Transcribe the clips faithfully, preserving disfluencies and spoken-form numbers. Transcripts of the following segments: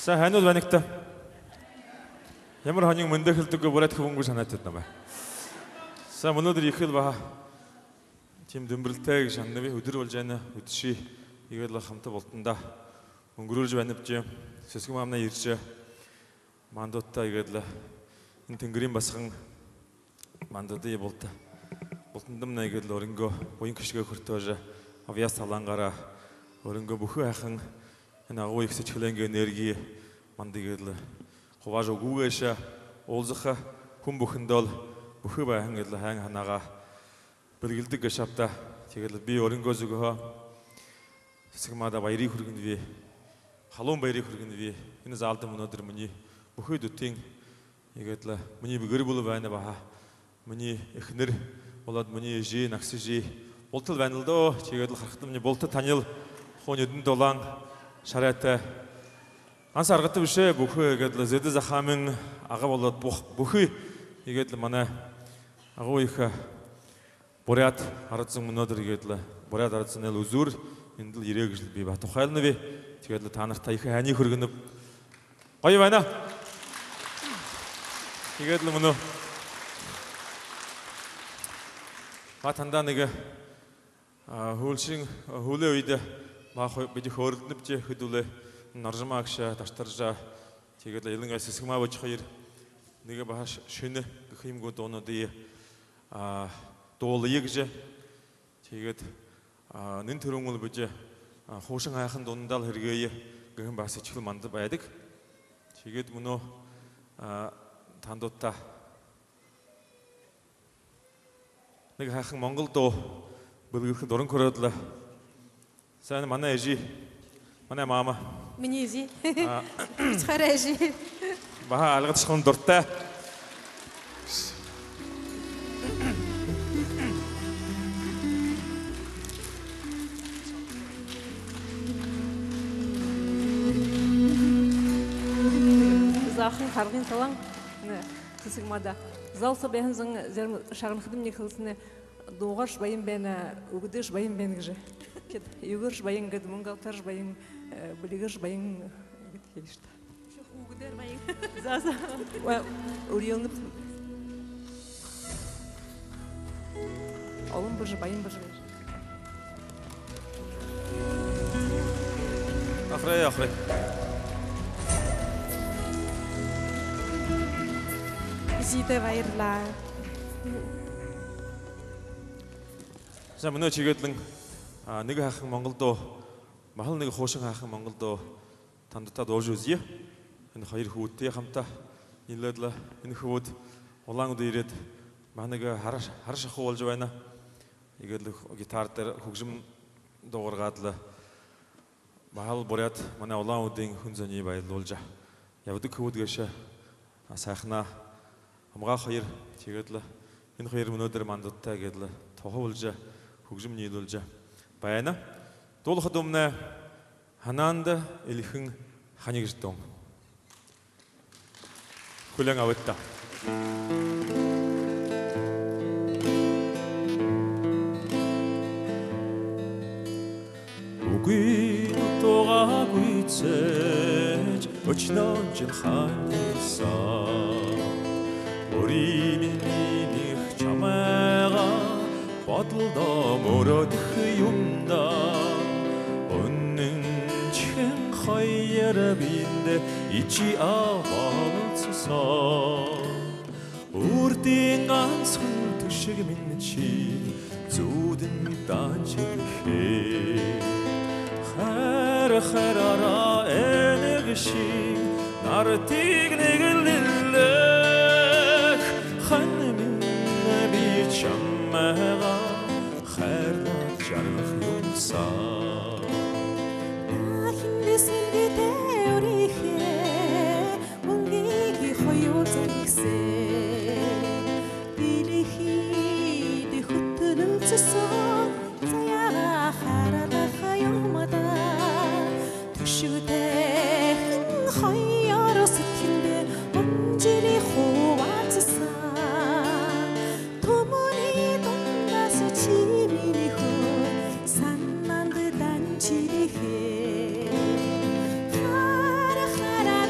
За, һайн байна гүт? Ямар һонин мэндэ хэлэдэггүй буряад хүбүүн гэжэ һанаад байна. За, мүнөөдэр ехэл баһа тиимэ дэмбэрэлтэй гэжэ һананаб. Үдэр болжо байна, үдэшэ. Иигээд лэ хамта бултандаа үнгэрүүлжэ байнабди. Сэсэгма манай ерэжэ, мандуудта иигээд лэ энэ тэнгэриин басаган мандуудые булта, бултандамнай иигээд лэ өөрынгөө буян хэшэгээ хүртөөжэ, абьяас талаангаараа өөрынгөө бүхы һайхан энэ Агуу ехэ сэдьхэлэйнгээ энерги манда иигээд лэ хубаажа үгэхэ гээшэ. Уулзаха хүн бүхэндөө бүхы байһан иигээд лэ һайн һанаагаа бэлэглэдэг гээшэ ааб даа. Тиигээд лэ би өөрынгөө зүгһөө Сэсэгмада баярые хүргэнэб, халуун баярые хүргэнэб. Энэ залда мүнөөдэр минии бүхы дүтын, иигээд лэ минии гэр бүлэ байна баһа, минии эхэнэр болоод минии эжы, нагаса эжы бултал байна лэ даа. Тиигээд лэ харахадамни булта танил, хуу нюдэн дулаан шарайтай. Ганса Аргата бэшэ, бүхы иигээд лэ Зэдэ, Захаамин, Ага болоод бүх-, бүхы иигээд лэ манай Агуу ехэ буряад арад зон мүнөөдэр иигээд лэ буряад арад зоной үзүүр эндэл ерээ гэжэл би баһа тухайлнаб. Тиигээд лэ таанарта ехэ һайниие хүргэнэб. Гоё байна. Тиигээд лэ мүнөө баһа тандаа нэгэ, а, һүүлшын, а, һүүлэй үедэ баһа хо-, бидэ хөөрэлдэнэбди хэдүүлээ, Норжима агша, Таштаржа, тиигээд лэ илангаяа Сэсэгма бэшэ хоёр нэгэ баһа ш-, шэнэ гэхэ юм гү, дуунуудые, а, дуулая гэжэ. Тиигээд, а, нэн түрүүн лэ бидэ, а, хуушан һайхан дуунуудаа лэ һэргээе гэһэн баһа сэдьхэл манда байдаг. Тиигээд мүнөө, а, тандуудта нэгэ һайхан монгол дуу бэлэглэхэ дуран хүрөөд лэ. Сайн, манай эжы, манай мама. Минии эжы. А. Бишхара эжы. Баһа альгадашахын дуратай. Заахан харгын талаан, нэ, Сэсэгмада. Зал соо байһан зон, зарим шагнахадамни хэлсэнэ: «Дуугааршье баян байна, үгэдөөшье баян байна», — гэжэ. Тиигээд юугээршье баян гээд, мүнгэ алтааршье баян, э, бэлигээршье баян гээд хэлэжэ та. Үгэдөө баян. За, за. Ва-, үрьеэнэб. Олон бэшэ, баян бэшэ. Ахрай, ахрай. Эжыдээ баярлаа. За, мүнөө тиигээд лэ, а, нэгэ һайхан монгол дуу, баһал нэгэ хуушан һайхан монгол дуу тандаа дуулажа үзэе. Энэ хоёр хүбүүдтэй хамта ниилээд лэ, энэ хүбүүд Улаан-Үдэ ерээд, баһа нэгэ һара, һара шахуу болжо байна. Иигээд лэ гитар дээрэ хүгжэм дуугаргаад лэ, баһал буряад, манай Улаан-Үдын хүн зониие баярлуулжа ябадаг хүбүүд гээшэ. А, һайханаа Амгаа хоёр, тиигээд лэ энэ хоёр мүнөөдэр мандуудтай иигээд лэ туһа болжо, хүгжэм ниилүүлжэ байна. Дуулахадамнай «Һанаанда элихэн хани» гэжэ дуун. Хүлеэн абыт даа. Үгы дутуугаа гүйцэжэ, өчнөөн жэл ханилсаа. Үри минии, минии чамайгаа бодолдоо мөрөөдэхэ юм даа. Үнэншэхэн хоёр бидэндээ ичи абалцсаа. Үрдын ганса хүн түшэг минии ши, зүүдэн данжирхээ. Хайр, хайраараа энээгши, наратайг нэглэлэхэ. Ханаминь би чамайгаа хайрлаад жаргахам саа. Дахин дэсэлгэтэй үрихэ, үнгээгы хоёр зэгсээ. Дэлхийдэ хүтэлсэһэн заяагаа харадаха юм даа. Түшэгтэйхэн хоёр сэдьхэлдээ үнжэри хубаалсаа. Түмэнэй дундаһаа ши, минии хүн, һанаанда данжирхээ. Хара, хара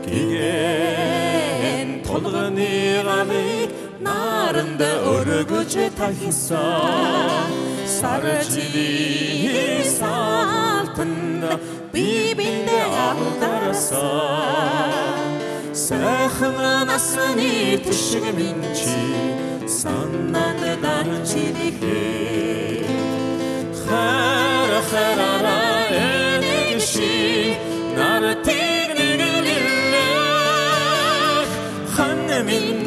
Эгээн толгоной галыг наранда өргөжэ тахиса. Сар жэлэй саалтанда би бидэндээ алдарса. Сайхан насны түшэг минии санаанда дангажа ерэхэ. Хара хараараа энээншье, наратайнь нэгэниилээ. Ханаминь,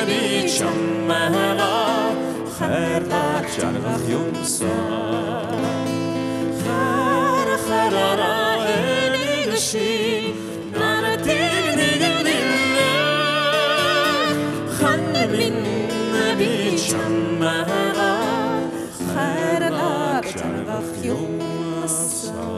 би чамайгаа хайрлажа жаргахагүй юм саа. Хара хараараа энээншье, наратайнь нэгэниилээ. Ханаминь, би чамайгаа хайрлажа жаргахагүй юм саа.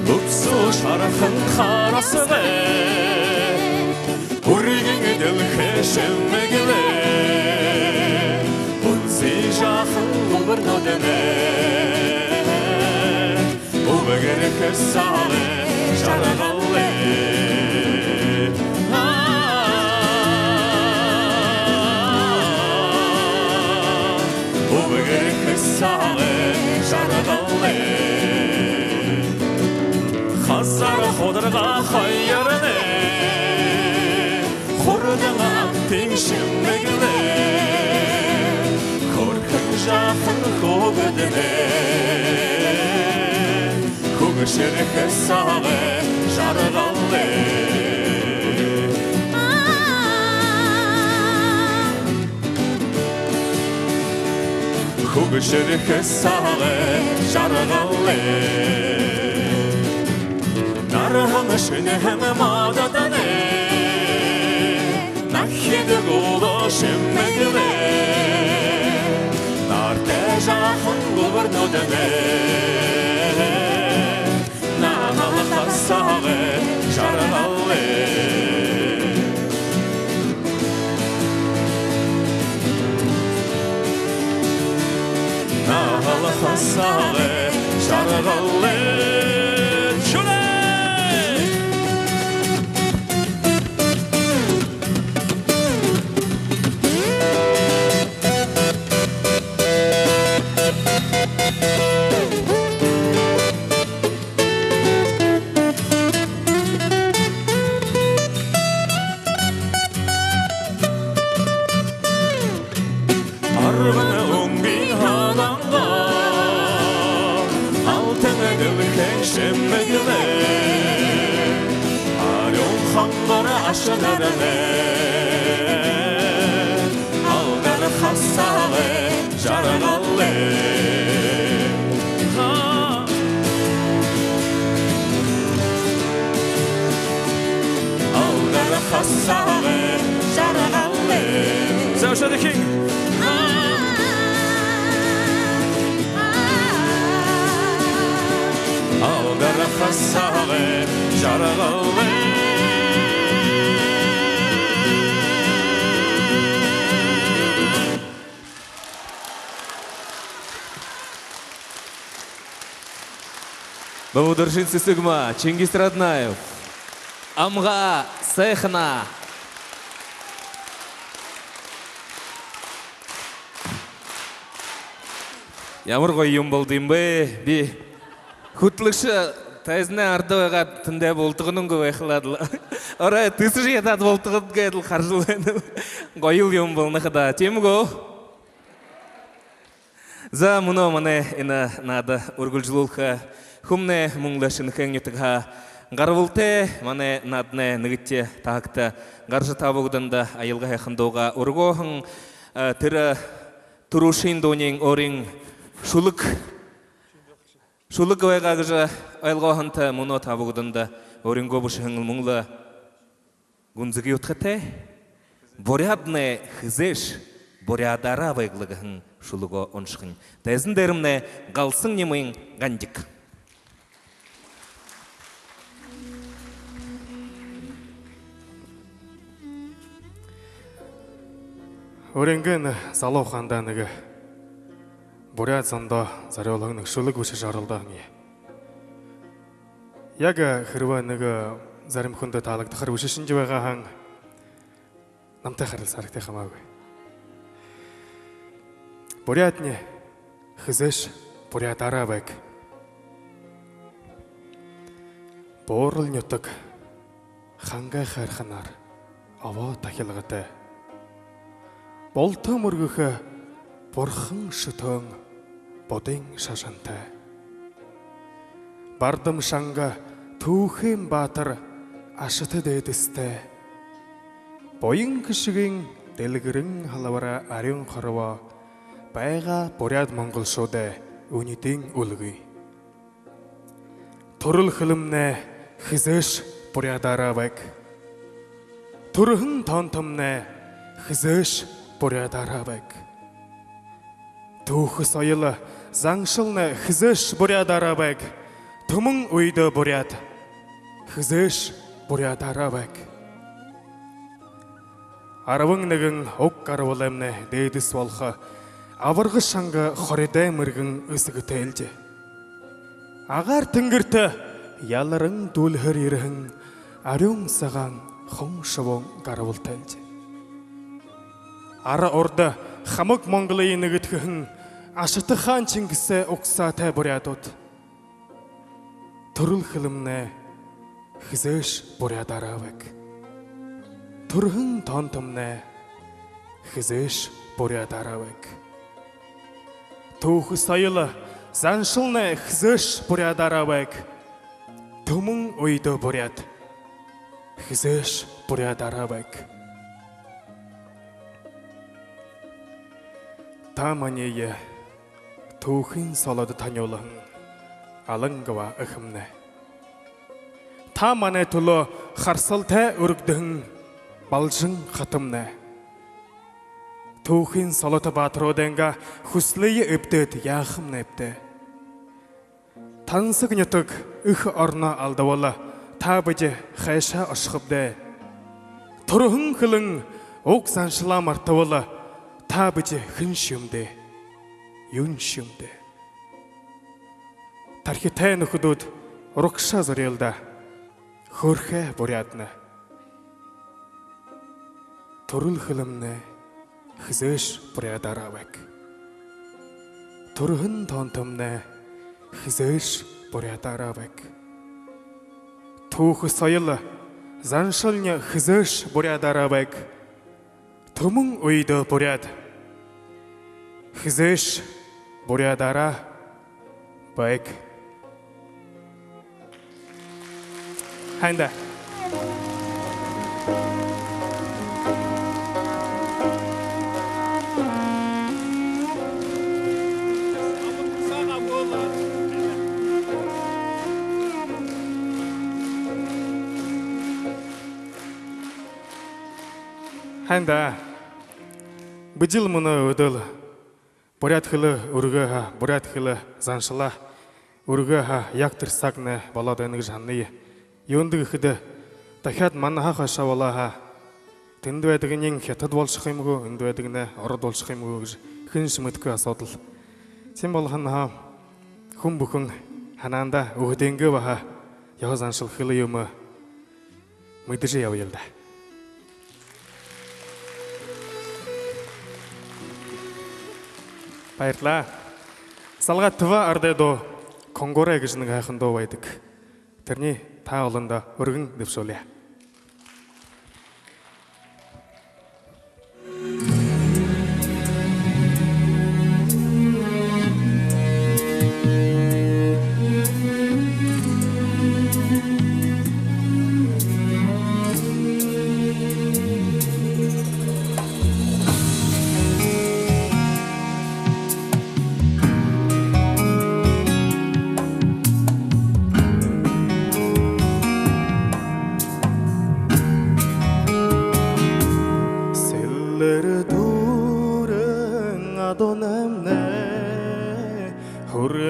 Үбсүү шарахан харасгай, үргэн дэлхэй шэмэглээ. Үнсэ жаахан үбэрнүүднай үбгэрхэ сагай жаргалай. Үбгэрхэ сагай жаргалай. Хазаар хударгаа хоёрнай хурдан амтан шэмэглээ. Хөөрхэн жаахан хүүгэднай хүгжэрхэ сагай жаргалай. Хүгжэрхэ сагай жаргалай. Нарһан шэнэһэн мододнай нахид гүлөө шэмэглээ. Нартай жаахан үбэрнүүднай наһалха сагай жаргалай. Наһалха сагай жаргалай. Шүлэй! Арбан үнгын халангаар алтан дэлхэйн шэмэглээ. Арюун хангар ашанарнай алдарха сагай жаргалай. Алдарха сагай жаргалай. За, үшөө дахин. Алдарха сагай жаргалай. Бамбударжин Сэсэгма, Чингис Раднаев, «Амгаа сайхана». Ямар гоё юм болдо юм бэ? Би хүтэлэгшэ тайзанай арда байгаад, тэндээ бултаганангүй байхалаад лэ, орой тэсэжэ ядаад бултагад гээд лэ харажал байнаб. Гоёл юм болоно хадаа, тиимэ гү? За, мүнөө манай энэ наада үргэлжэлүүлхэ, хүмнай мүн лэ Шэнэхээн нютагһаа гарбалтай манай нааданай нэгэдэхи таһагта гаража, та бүгэдэндэ аялга һайхан дуугаа үргөөһэн, э, тэрэ түрүүшын дууниинь өөрын шүлэг, шүлэг байгаа гэжэ ойлгооһонтой. Мүнөө та бүгэдэндэ өөрынгөө бэшэһэн мүн лэ гүнзэгы удхатай «Буряаднай хэзээш буряадаараа байгыл» гэһэн шүлэгөө уншахань. Тайзан дээрэмнай Галсан Нимын Гандик. Өөрынгөө залуу ухаандаа нэгэ буряад зондоо зорюулһан нэгэ шүлэг бэшэжэ оролдоһон юм. Яг хэрбээ нэгэ зарим хүндэ таалагдахаар бэшэжэ байгаан һаа, намтай харилсаарагты, хамаагүй. Буряадни, хэзээш буряадаараа байг. Буурал нютаг хангай хайрханаар овоо тахилгатай. Булта мүргэхэ бурхан шүтөөн буддын шажантай. Бардам шанга түүхын баатар ашата дээдэстэй. Буян хэшэгын дэлгэрэн халбараа арюун хорбоо байгаа буряад монголшуудай үнидын үлгы. Түрэл хэлэмнай, хэзээш буряадаараа байг. Түрэһэн тоонтомнай, хэзээш буряадаараа байг. Түүхэ соёл заншалнай, хэзээш буряадаараа байг. Түмэн үедөө буряад, хэзээш буряадаараа байг. Арбан нэгэн уг гарбалаймнай дээдэс болохо абарга шанга хоридой мэргэн эсэгэтэйлди. Агаар тэнгэртэ яларан дүүлһээр ерэһэн арюун сагаан хон шубуун гарбалтайлди. Ара урда хамаг Монголые нэгэдхэһэн ашата хаан Чингисэй угсаатай буряадууд. Түрэл хэлэмнай, хэзээш буряадаараа байг. Түрэһэн тоонтомнай, хэзээш буряадаараа байг. Түүхэ соёл заншалнай, хэзээш буряадаараа байг. Түмэн үедөө буряад, хэзээш буряадаараа байг. Та маниие түүхын солодо танюулһан Алангава эхэмнай. Та манай түлөө харсалтай үргэгдэһэн Балжан хатамнай. Түүхын солото баатаруудайнгаа хүсэлые эбдээд яахамнайб даа. Тансаг нютаг, эхэ ороноо алдабал, та бидэ хайшаа ошохоб даа. Түрэһэн хэлэн уг заншалаа мартабал, та бидэ хэншье юм даа, юуншье юм даа. Тархитай нүхэдүүд, урагшаа зорюулаа даа. Хөөрхы буряаднай. Түрэл хэлэмнай, хэзээш буряадаараа байг. Түрэһэн тоонтомнай, хэзээш буряадаараа байг. Түүхэ соёл заншални, хэзээш буряадаараа байг. Түмэн үедөө буряад, хэзээш буряадаараа байг. Һайн даа. Һайн даа. Бидэл мүнөө үдэр буряад хэлэ үргэхэ, буряад хэлэ заншалаа үргэхэ яг тэрэ сагнай болоод байна гэжэ һананаб. Юундэб гэхэдэ, дахяад манайһаа хойшоо болоо һаа, тэндэ байдагынь хитад болошохо юм гү, эндэ байдагынь ород болошохо юм гү гэжэ хэншье мэдэхэгүй асуудал. Тиимэ болоһонһоо хүн бүхэн һанаандаа үгэдэнгээ баһа ёһо заншал, хэлэ юумэ мэдэжэ ябаял даа. Баярлаа. Залгаад, түб арадай дуу «Кунгурай» гэжэ нэгэ һайхан дуу байдаг. Тэрэниие та олондо үргэн дэбшүүлье.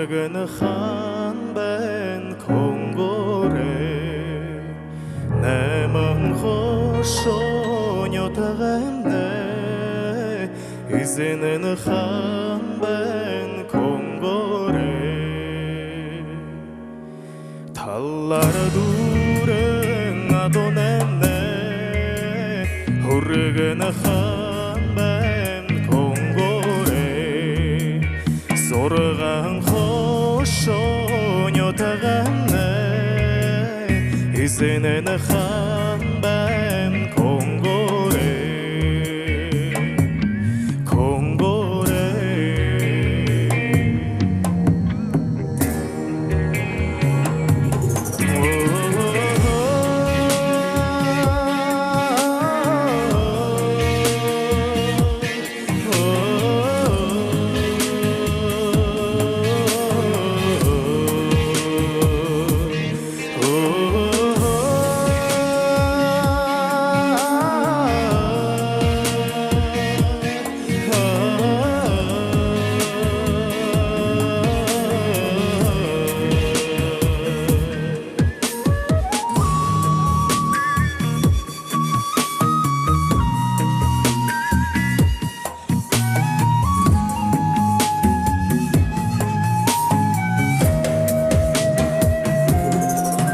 Гэнэ хаан байна Конгорой, найман хошуу нютагаймнай, эзэн хаан байна Конгорой. Талаар дүүрэн адуунаймнай, хүргэн хаан байна Конгорой. Зургаан хошуу нютагаймнай, эзэн хаан байна Конгорой. Конгорой.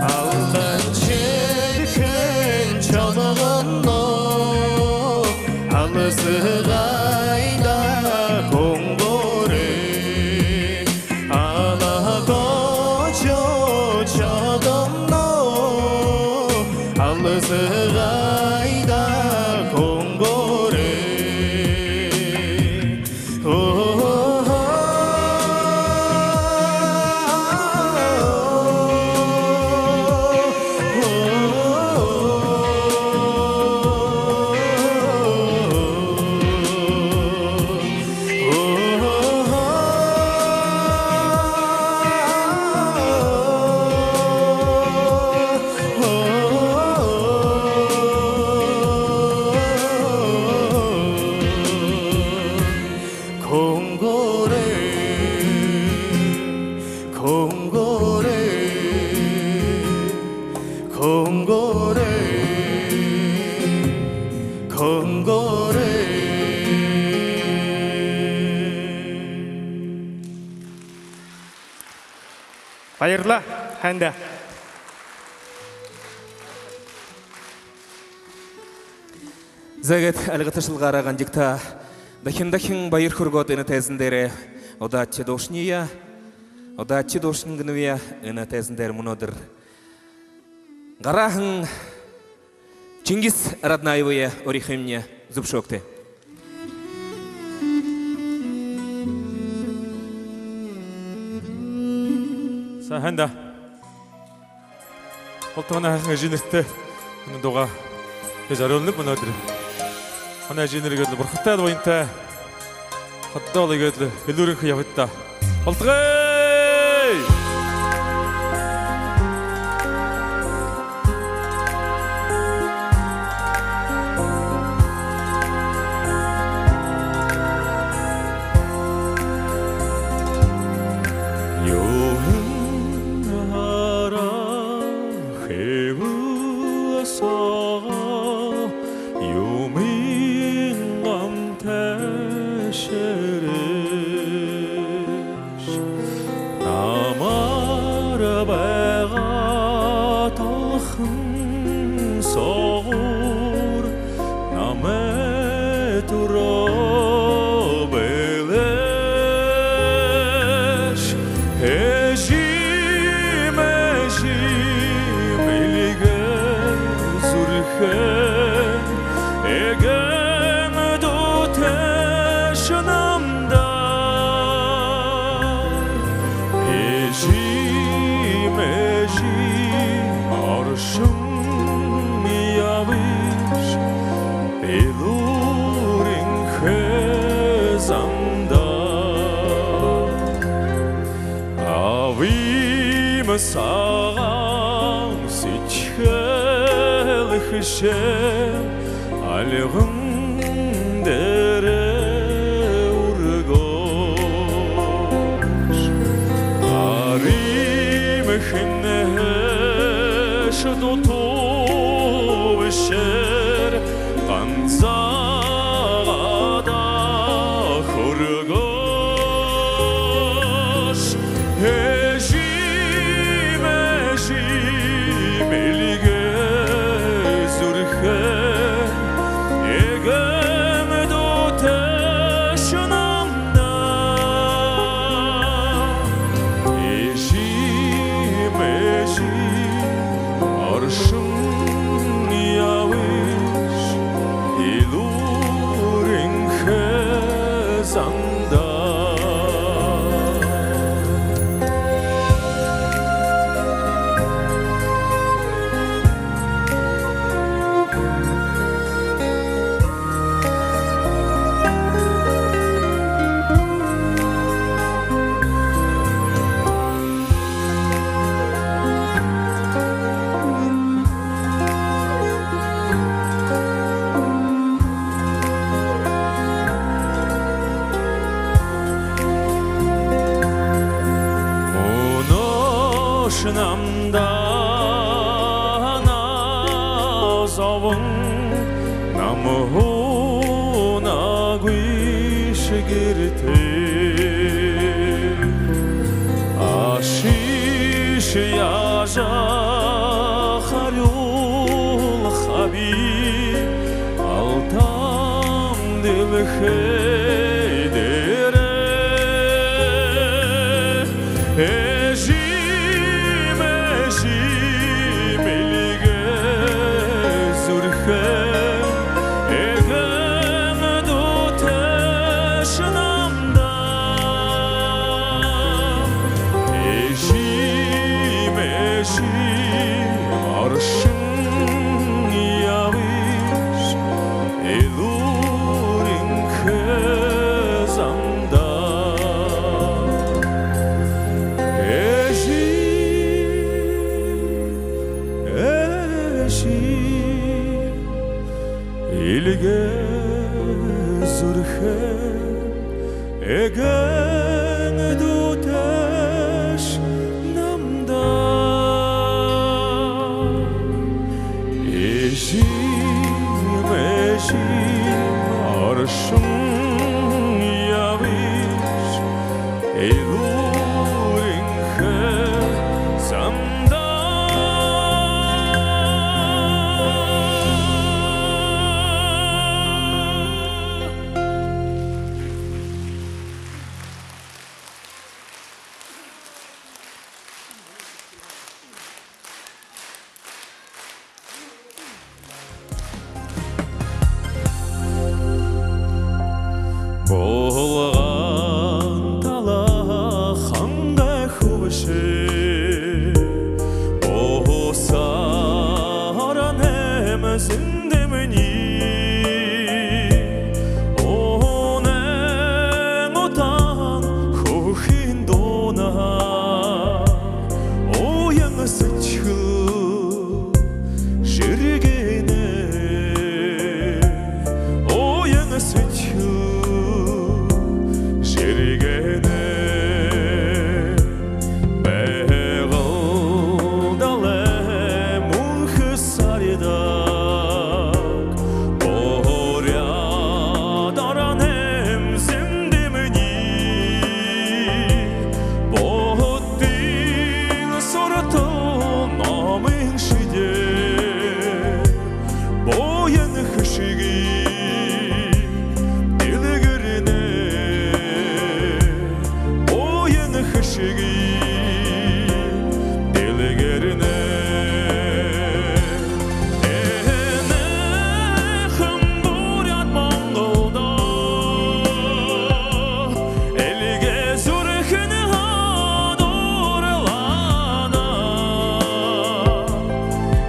Алдан шэдхэн чалганаа аласгайда, Конгорой. Ала хошуу чадамнаа аласгайда, Конгорой. Конгорой, Конгорой, Конгорой, Конгорой. Баярлаа, һайн даа. За, иигээд альга ташалгаараа гандигтаа дахин дахин баяр хүргөөд, энэ тайзан дээрэ удаадахи дуушание, удаадахи дуушан гэнэб, энэ тайзан дээрэ мүнөөдэр гараһан Чингис Раднаевые урихымни, зүбшөөгты. За, һайн даа. Булта манай һайхан эжынэртэ энэ дуугаа хэжэ зорюулнаб мүнөөдэр. Манай эжынэр иигээд лэ бурхантай, буянтай, хододоо лэ иигээд лэ элүүрынхэй ябахат даа. Болтогой! Юумэн һараа хэбэл сагаа, юумэн гамтай шэрэш, намар байгаа толхон соогуур намай түрөө бэлэш. Эжым, эжым, эльгэ зүрхэн эгээн дутааш намда. Эжым, эжым, оршон ябыш элүүрынхэй замда. Абым сагаан сэдьхэл хэшээл альган дээрэ үргөөш. Хэнһээш дутуу бэшээр ганзаагадаа хүргөөш. Эжым, эжым, эльгэ зүрхэн, эгээн дутааш намдаа. Эжым, эжым, оршон ябыш, элүүр энхэ замдаа. Мүнөөш намдаа зобон, намһаа унагүйш гэртээ. Ашыш яажа харюулхаб алтан дэлхэй дээрээ. Эжым, эжым, эльгэ зүрхэн, эгээн дутааш намдаа. Эжым, эжым, оршон ябыш, элүүр энхэ замдаа. Эжым, эжым, эльгэ зүрхэн, эгээн дутааш намдаа. Эжым, эжым, оршон ябыш, элүүр энхэ замдаа. Булган талаһаа хангай хүбшэ, уһа саран эмзэн дэмни, уһанай утаан хүхын дуунһаа уян сэдьхэл жэргэнэ, уян сэдьхэл жэргэнэ. Байгал далай мүнхэ саридаг, буряад орон эмзэн дэмни, Буудын суратал номой шэдеэ, буян хэшэгые дэлгэрнэ, буян хэшэгые дэлгэрнэ. Энэхэн буряад Монголдо эльгэ зүрхэн хадуурлана.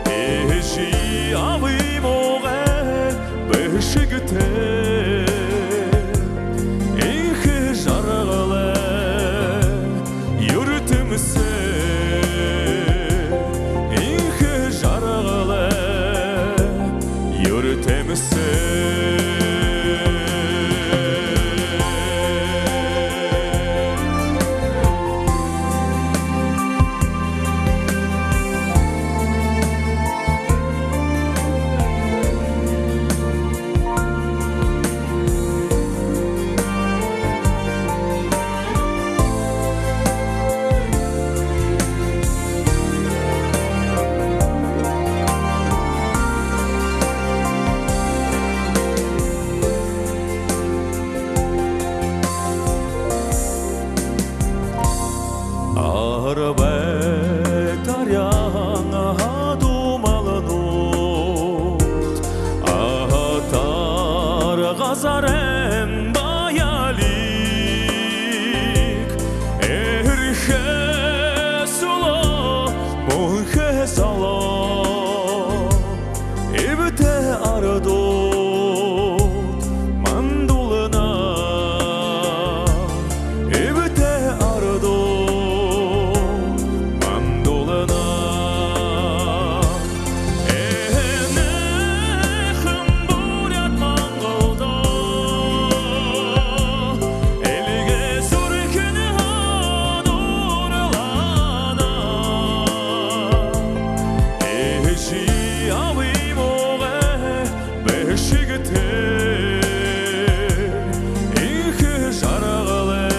Эжы абын муугай бэшэгтэ энхэ жаргалай юртэмсэ, энхэ жаргалай юртэмсэ. Байтаряан адуу малнууд, аһатар газарай баялиг, эрхэ сүлөө, мүнхэ золоо, эбтэй арадууд мандуулна. Эбтэй арадууд мандуулна. Энэхэн буряад Монголдо эльгэ зүрхэн һонор лана. Эжы абын угай бэшэгтэй, энхэ жаргалай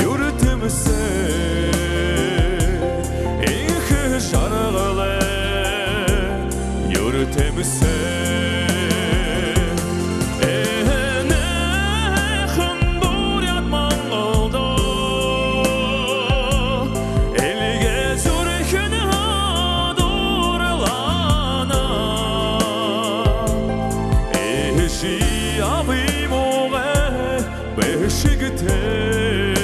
юртэмсэ, энхэ жаргалай юртэмсэ. Энэхэн буряад Монголдо эльгэ зүрхэн һонор лана. Эжы абын угай бэшэгтэй,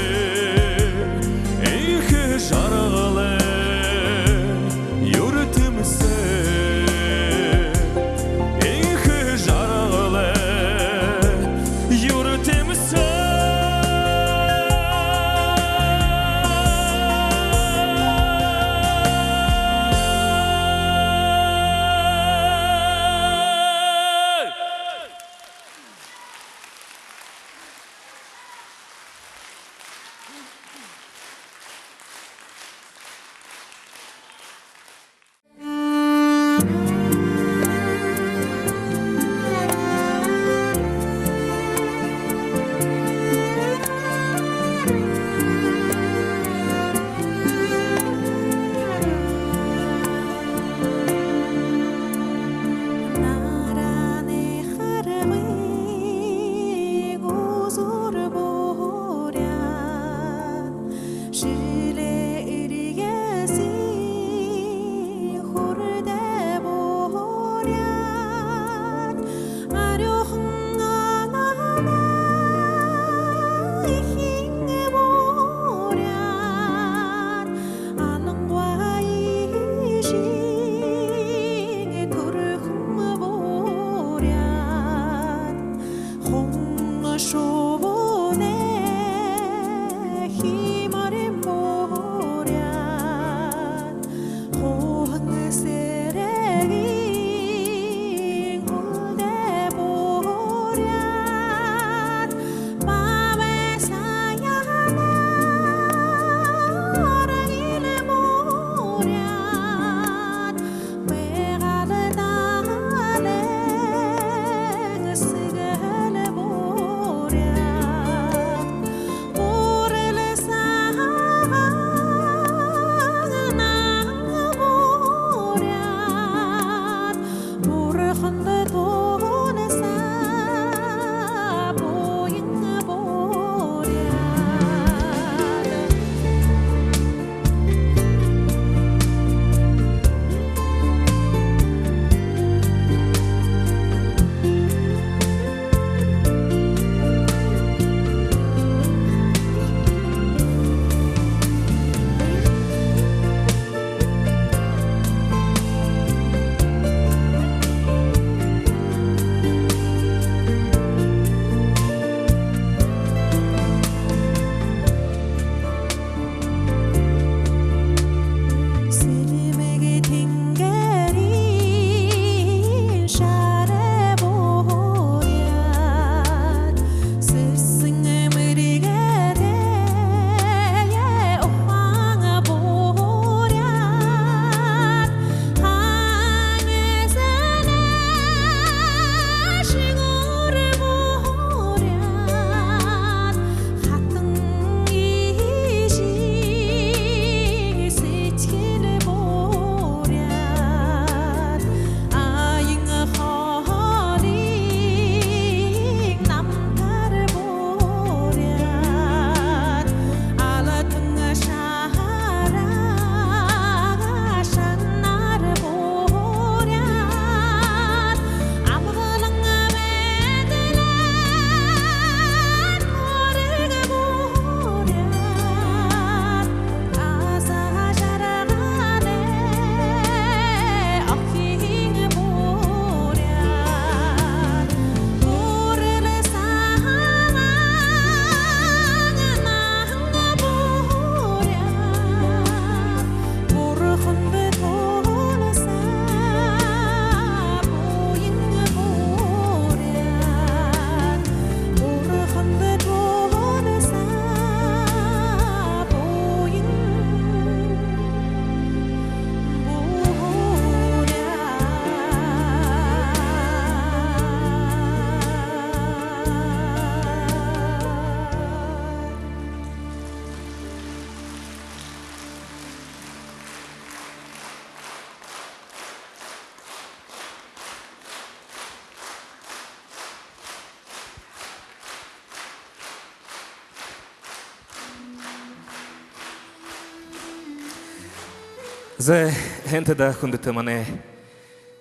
За, һайн даа, хүндэтэ манай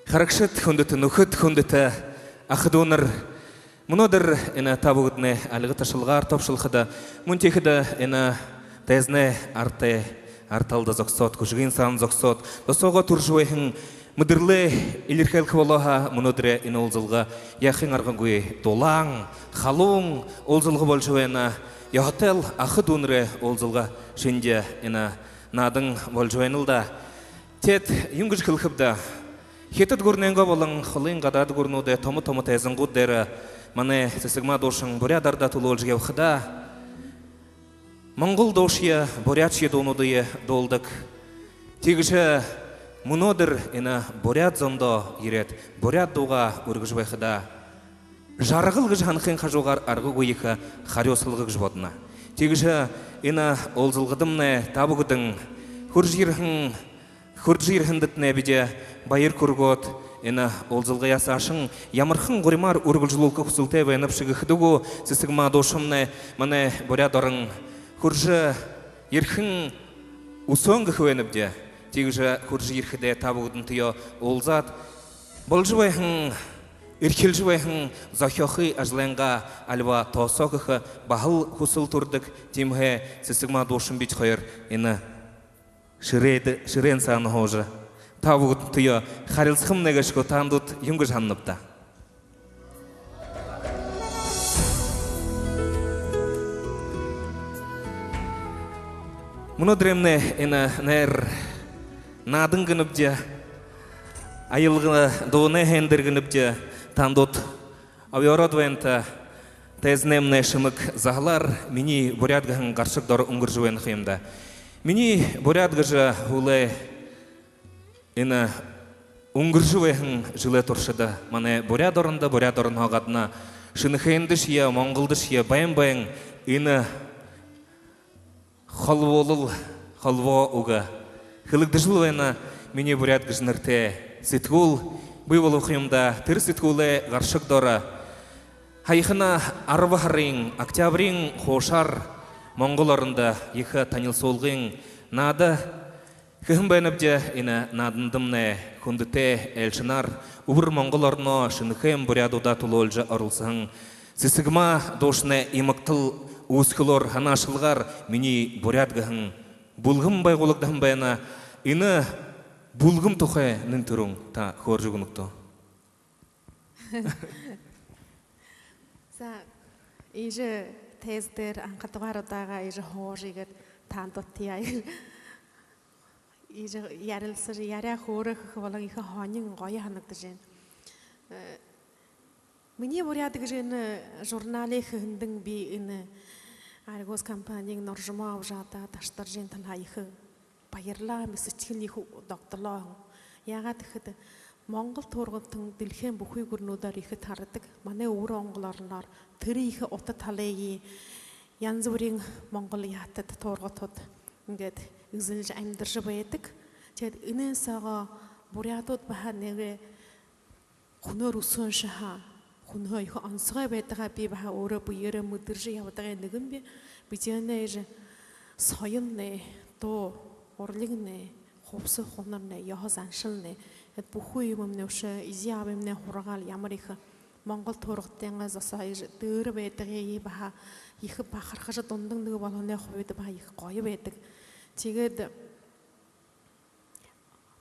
харагшад, хүндэтэ нүхэд, хүндэтэ аха дүүнэр. Мүнөөдэр энэ та бүгэдэнэй альга ташалгаар тобшолходо, мүн тиихэдэ энэ тайзанай аратай, ара талада зогсоод, хүшэгынь саана зогсоод, досоогоо түрэжэ байһан мэдэрлээ элирхэйлхэ болоо һаа, мүнөөдэрэй энэ уулзалга яахын аргагүй дулаан, халуун уулзалга болжо байна. Ёһотойл аха дүүнэрэй уулзалга шэнги энэ наадан болжо байнал даа. Тиигээд юун гэжэ хэлэхэб даа. Хитад гүрэнэйнгөө болон холын гадаад гүрэнүүдэй томо-томо тайзангууд дээрэ манай Сэсэгма дуушан буряад арадаа түлөөлжэ ябахадаа, монгол дуушье, буряадшье дуунуудые дуулдаг. Тиигэжэ мүнөөдэр энэ буряад зондоо ерээд, буряад дуугаа үргэжэ байхадаа, жаргал гэжэ һанахын хажуугаар аргагүй ехэ харюусалга гэжэ бодоно. Тиигэжэ энэ уулзалгадамнай та бүгэдэн хүрэжэ ерэһэн, хүрэжэ ерэһэндэтнай бидэ баяр хүргөөд, энэ уулзалгаяа саашань ямархан гуримаар үргэлжэлүүлхэ хүсэлтэй байнабши гэхэдэ гү, Сэсэгма дуушамнай, манай Буряад орон хүрэжэ ерэхэнь үсөөн гэхэ байнабди. Тиигэжэ хүрэжэ ерэхэдээ та бүгэдэнтэеэ уулзаад, боложо байһан, эрхилжэ байһан зохёохы ажалайнгаа альба тоосоо хэхэ баһал хүсэл түрэдэг. Тиимэһээ Сэсэгма дуушан бидэ хоёр энэ шэрээн, шэрээн саана һуужа, та бүгэдэнтэеэ харилсахамнай гээшэ гү, таанад юун гэжэ һананабта? Мүнөөдэрэймнай энэ найр наадан гэнэбди, аялга дуунай һайндэр гэнэбди, таанад обёороод байнат. Тайзанаймнай шэмэг заһалаар «Минии буряад» гэһэн гаршаг доро үнгэржэ байна ха юм даа. «Минии буряад» гэжэ һүүлэй энэ үнгэржэ байһан жэлэй туршада манай Буряад орондо, Буряад оронһоо гадна Шэнэхээндэшье, Монголдошье байн байн энэ холбоолол, холбоо үгэ хэлэгдэжэл байна. «Минии буряад» гэжэ нэрэтэй сэтгүүл бии болоо ха юм даа. Тэрэ сэтгүүлэй гаршаг доро һаяхана арба һарын, октябриин хуушаар Монгол орондо ехэ танилсуулгын наада хэһэн байнабди. Энэ наадандамнай хүндэтэй айлшанаар Үбэр Монгол ороноо Шэнэхээн буряадуудаа түлөөлжэ оролсоһон Сэсэгма дуушанай имагтал үүсхэлөөр, һанаашалгаар «Минии буряад» гэһэн бүлгэм байгуулагдаһан байна. Энэ бүлгэм тухай нэн түрүүн та хөөрэжэ үгэнэ гүт? За, иигэжэ тайза дээрэ анхадугаар удаагаа иигэжэ һуужа, иигээд таанадтаяа иигэжэ ярилсажа, яряа хөөрөө хэхэ болоһон, ехэ һонин, гоё һанагдажа байна. Э, «Минии буряад» гэжэ энэ журналые хэһэндэнь би энэ «Аригус» компаниин Норжимоо абажа, одоо таштаржа, энэ талаһаа ехэ баярлаа, сэдьхэл ехэ догдолоо. Яагаад гэхэдэ, Монгол туургатан дэлхэйн бүхы гүрэнүүдээр ехэ тарадаг. Манай Үбэр Монгол ороноор тэрэ ехэ ута талые янза бүриин монгол яһатад, туургатад иигээд эзэлжэ, амидаржа байдаг. Тиигээд энээн соогоо буряадууд баһа нэгэ хүнөөр үсөөн шаһаа, хүнһөө ехэ онсогой байдгаа би баһа өөрөө бэеэрээ мэдэржэ ябадагай нэгэн би. Бидэнэй иигэжэ соёлнай, дуу, урлигнай, хубсаһа хунарнай, ёһо заншалнай, эд бүхы юумэмнай, үшөө эжы аабаймнай һургаал ямар ехэ Монгол туургатайнгаа зосоо иигэжэ дээрэ байдагые баһа ехэ бахархажа, дундан нэгэ болоһоной хубида баһа ехэ гоё байдаг. Тиигээд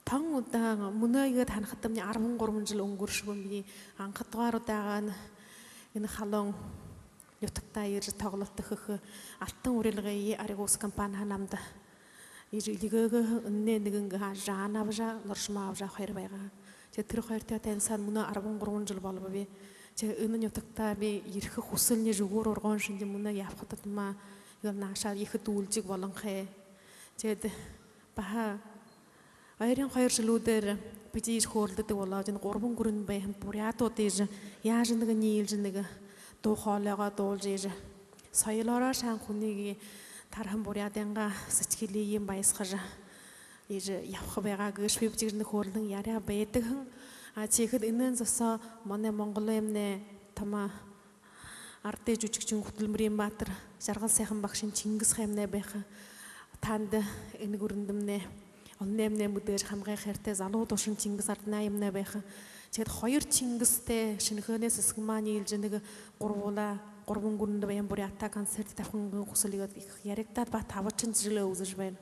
тон удаа, мүнөө иигээд һанахадамни, арбан гурбан жэл үнгэршэбэ, би анхадугаар удаагаа энэ халуун нютагтаа иигэжэ тоглолто хэхэ алтан урилгые «Аригус» компаниһаа намда иигэжэ эльгээгээ. Энэнэй нэгэн гэһээ Жанна абажа, Норжимоо абажа хоёр байгаа. Тиигээд тэрэ хоёртоёо танилсаад мүнөө арбан гурбан жэл болобо би. Тиигээд энэ нютагтаа би ерэхэ хүсэлни жэгүүр урган шэнги, мүнөө ябахадамни иигээд наашаа ехэ дүүлжэг болонхой. Тиигээд баһа ойрын хоёр жэлүүдээр бидэ иигэжэ хөөрэлдэдэг болообди, энэ гурбан гүрэн байһан буряадууд иигэжэ яажа нэгэ ниилжэ, нэгэ дуу хоолойгоо дуулжа, иигэжэ соёлоороо шаан хүнэй тараһан буряадайнгаа сэдьхэлые баясхажа иигэжэ ябаха байгаа гээшэбибди гэжэ нэгэ хөөрэлдэн, яряа байдаг һэн. А тиихэдэ энээн зосоо манай Монголоймнай томо арадай жүжэгшэн, Хүтэлмэриин баатар, жаргал сайхан багшын Чингис хаймнай байха. Таанад энэ гүрэндэмнай олониимнай мэдээжэ, хамагай хайратай залуу дуушан Чингис Арданаевнай байха. Тиигээд хоёр Чингистэй, Шэнэхээнэй Сэсэгмаа ниилжэ нэгэ гурбуулаа, гурбан гүрэндэ баян буряадта концерт табиха гэһэн хүсэл иигээд ехэ яригдаад, баһа табашажа жэлээ үзэжэ байна.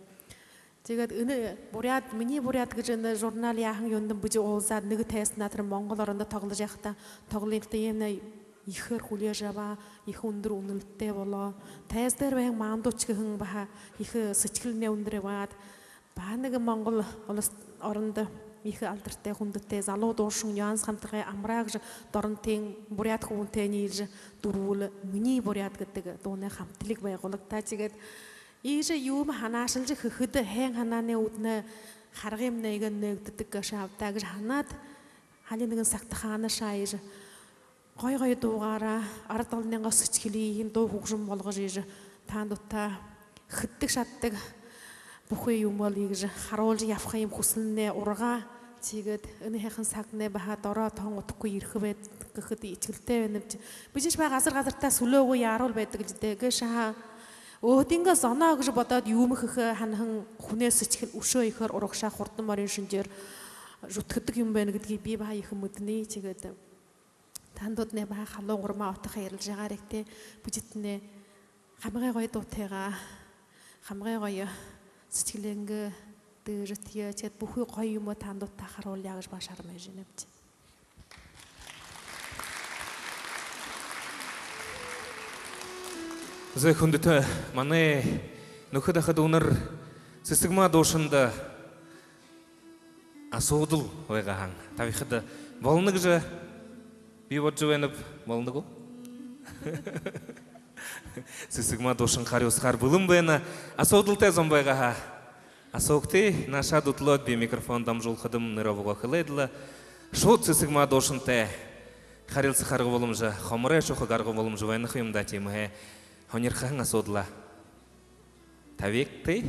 Тиигээд энэ «Буряад, минии буряад» гэжэ энэ журнал яаһан юундэ бэжэ уулзаад, нэгэ тайзан тэрэ Монгол орондо тогложо байхадаа, тоглолтыемнай ехээр хүлеэжэ абаа, ехэ үндэр үнэлэлтэй болоо. Тайзан дээрэ байһан Мандуч гэһэн баһа ехэ сэдьхэлнай үндэр ябаад, баһа нэгэ Монгол улас орондо ехэ алдартай, хүндэтэй залуу дуушан Нюанс хамтаргай «Амараа» гэжэ доронтын буряад хүбүүнтэй ниилжэ дүрбүүлээ, «Минии буряад» гэдэг дуунай хамталиг байгуулагтаа. Тиигээд иигэжэ юумэ һанаашалжа хэхэдэ, һайн һанаанай үүднэй харгымнай нээгдэдэг гээшэ ааб даа гэжэ һанаад, али нэгэн сагта хаанаашаа иигэжэ гоё гоё дуугаараа арад олониингоо сэдьхэлые дуу хүгжэм болгожо, иигэжэ таанадта хэдэг шададаг бүхы юумэеэ иигэжэ харуулжа ябаха юм хүсэлнай ургаа. Тиигээд энэ һайхан сагнай баһа дороо тон удхагүй ерэхэ байг гэхэдэ итгэлтэй байнабди. Бэшэшье баһа газар газартаа сүлөөгөө яаруул байдаг лэ даа. Гээшэ һаа, өөһэдынгөө зоноо гэжэ бодоод юумэ хэхэ һанаһан хүнэй сэдьхэл үшөө ехээр урагшаа хурдан морин шэнжээр зүдхэдэг юм байна гэдгийг би баһа ехэ мэдэнэ. Тиигээд таанадууднай баһа халуун урмаа отохо ярилжа байгаарайгты. Бэшэшье тээ, хамагай гоё дуутайгаа, хамагай гоё сэдьхэлэйнгээ дээжэ тиигээд, тиигээд бүхы гоё юумэ таанадта харуулъя гэжэ баһа шарамайжа байнабди. Зай, хүндэтэ манай нүхэд, ахад, үнэр, Сэсэгмаа дуушанда асуудал байгаа һаань, табихада болоно гэжэ би бодожо байнаб. Болоно гү? Сэсэгмаа дуушан харюусахаар бэлэн байна. Асуудалтай зон байгаа һаа, асуугты. Наашаа дүтэлөөд, би микрофон дамжуулхадам, нэрэ обогоо хэлээд лэ, шууд Сэсэгмаа дуушантай харилсаха арга боломжо, хомор шүүхэ арга боломжо байна ха юм даа, тиимэһээ һонирхоһон асуудалаа табигты.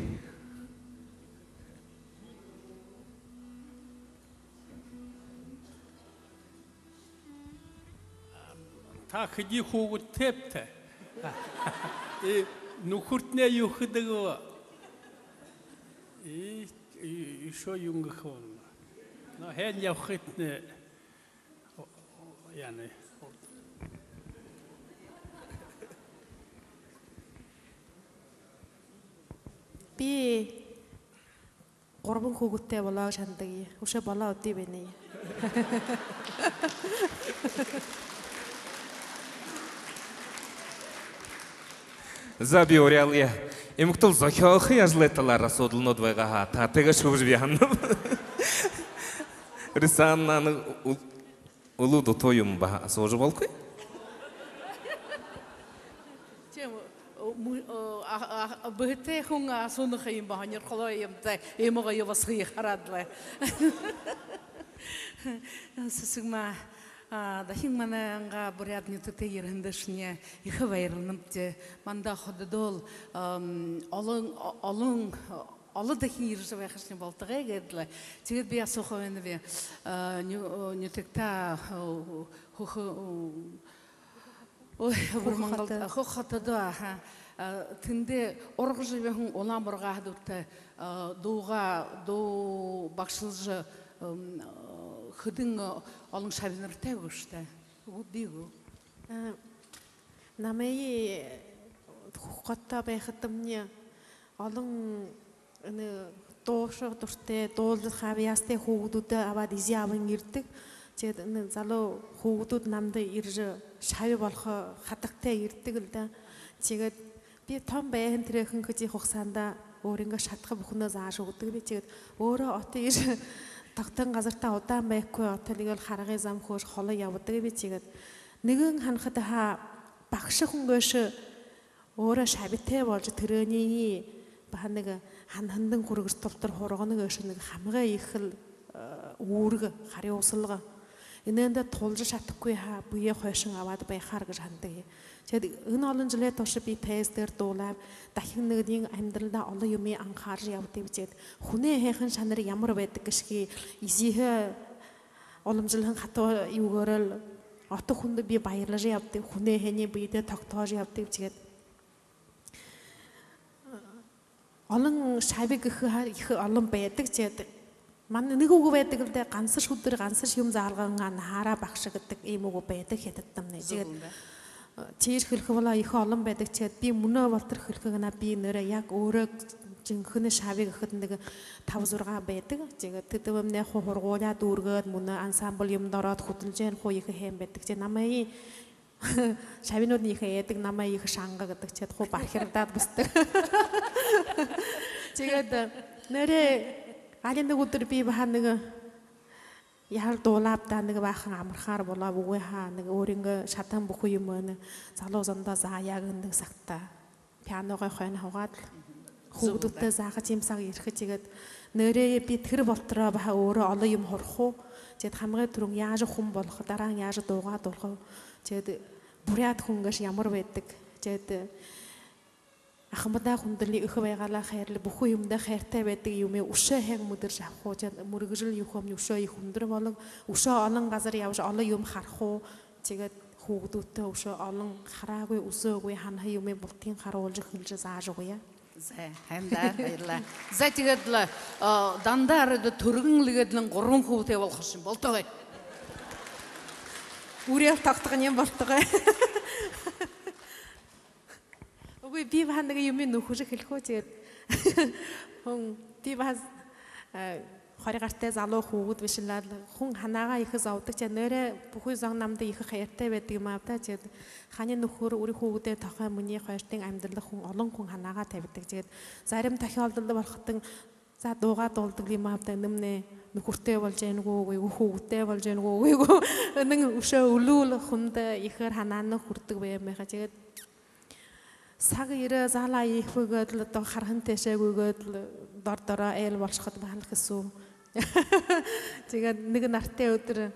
Та хэды хүүгэдтэйбта? И нүхэртнай юу хэдэг бэ? И, и ещё юун гэхэ болоно. Но һайн ябахатнай, яана. Би гурбан хүүгэдтэй болоо гэжэ һанадаг. Үшөө болоо үгы байна. За, би уряалая. Эмэгтэл зохёохы ажалай талаар асуудалнууд байгаа һаа, та тиигэжэ үгэжэ, би һананаб. Рисанна, нүгөө үл- Үлүү дутуу юм баһа асуужа болохогүй. Тиимэ, мү-, а, а, а, бэһэтэй хүн асууна ха юм баһа, һонирхолоо юм даа, иимэ гоё басагые хараад лэ. Сэсэгмаа, а, дахин манай Ага буряад нютагта ерэһэндэ шинии ехэ баярланабди. Манда хододоол, ам, олон, о-, олон, олон дахин ерэжэ байхашни болтогой гээд лэ. Тиигээд би асууха байнаб, а, ню-, нютагтаа, а, хүхэ, ой, Хүхэ Монголдо, хото. А, Хүхэ хотодо, аха. А, тэндэ ургажа ябаһан улаан бургааһадта, а, дуугаа, дуу багшалжа, ам, а, хэдэн, а, олон шабинартай гүш даа? Үгы, бии гү? А, намайе Хүхэ хотодо байхадамни олон энэ дууша дуратай, дуулаха абьяастай хүүгэдүүдээ абаад эжы абань ерэдэг. Тиигээд энэ залуу хүүгэдүүд намда ерэжэ шаби болохо хатагтай ерэдэг лэ даа. Тиигээд би томо байһан тэрэ хэдэн жэлэй хугасаанда өөрынгөө шадаха бүхэнөө заажа үгэдэгби. Тиигээд өөрөө ото ерэжэ тогтоһон газартаа удаан байхагүй, ото лэ иигээд лэ харгы зам хөөжэ холо ябадагби. Тиигээд нэгэн һанахада һаа, багша хүн гээшэ өөрөө шабитай боложо, тэрэниие баһа нэгэ һанаһандань хүргэр тултар һургана гээшэ нэгэ хамагай ехэл, э, үүргэ, харюусалга. Энээндэ тулажа шадахагүй һаа, бэеэ хойшонь абаад байхаар гэжэ һанадаг. Тиигээд энэ олон жэлэй турша би тайзан дээрэ дуулааб, дахин нэгэниинь амидаралдаа олон юумые анхаржа ябадагби. Тиигээд хүнэй һайхан шанар ямар байдаг гээшэб, эжыһээ уламжалһан хатуу юугээрэл ото хүндэ би баярлажа ябадаг, хүнэй һайниие бэедээ тогтоожо ябадаг. Тиигээд олон шаби гэхэ һаа ехэ олон байдаг. Тиигээд манай нэгэ үгэ байдаг лэ даа: гансаш үдэр, гансаш юм заалган, анхаараа, багша гэдэг иимэ үгэ байдаг Хитадтамнай. Тиигээд, э, тиижэ хэлэхэ болоо, ехэ олон байдаг. Тиигээд би мүнөө болотор хэлэхэ гэнэ, би нэрээ яг өөрөө жэнхэни шаби гэхэдэ нэгэ таба-зургаа байдаг. Тиигээд тэдэмнай хуу һургуулияа дүүргээд, мүнөө ансамбль юумэндэ ороод, хүдэлжэ байна, хуу ехэ һайн байдаг. Тиигээд намайе шабинуудынь ехэ айдаг, намайе ехэ шанга гэдэг, тиигээд хуу бархирдаад бусадаг. Тиигээд, э, нэрээ, али нэгэ үдэр би баһа нэгэ яһала дуулааб даа, нэгэ баахан амархаар болооб, үгы һаа, нэгэ өөрынгөө шадаһан бүхы юумэеэ залуу зондоо заая гэһэн нэгэ сагта пианогой хойно һуугаад лэ, хүүгэдүүдтээ заахаш, иимэ саг ерэхэ. Тиигээд нэрээ, би тэрэ болотороо баһа өөрөө олон юумэ һурахаб. Тиигээд хамагай түрүүн яажа хүн болохо, дараань яажа дуугаа дуулахаб. Тиигээд буряад хүн гээшэ ямар байдаг. Тиигээд, э, ахамадаа хүндэлээ, эхэ байгаалаа хайрлаа, бүхы юумэндээ хайратай байдаг юумые үшөө һайн мэдэржэ абахаб. Тиигээд мэргэжэл юумэниинь үшөө ехэ үндэр болог, үшөө олон газар ябажа, олон юумэ харахаб. Тиигээд хүүгэдүүдтээ үшөө олон хараагүй, үзөөгүй, һанаһан юумые бултыень харуулжа, хэлэжэ, заажа үгөө. За, һайн даа, баярлаа. За, тиигээд лэ, а, дандаа оройдоо түргэн лэ гээд лэ гурбан хүүгэдтэй болохо шэнги болтогой. Үреэл тогтохонь болтогой. Үгы, би баһа нэгэ юумые нүхэжэ хэлэхэб, тиигээд. Хүн, би баһа, э, хори гартай залуу хүүгэд бэшэ лэ даа, хүн һанаагаа ехэ зободог. Тиигээд нэрээ, бүхы зон намда ехэ хайратай байдаг юм ааб даа. Тиигээд хани нүхэр, үри хүүгэдэй тухай, минии хоёртын амидалда хүн, олон хүн һанаагаа табидаг. Тиигээд зарим тохёолдолдо болоходонь, за, дуугаа дуулдаг лэ юм ааб даа, энэмнай нүхэртэй боложо байна гү, үгы гү, хүүгэдтэй боложо байна гү, үгы гү. Энэн үшөө үлүүл хүндэ ехээр һанаанда хүрдэг байһан байха. Тиигээд саг ерээ, залаа ехэ бэгээд лэ, одоо хараһан тээшээ гүйгөөд лэ, дор дороо айл болошохо баһал хэсүү. Тиигээд нэгэ наратай үдэр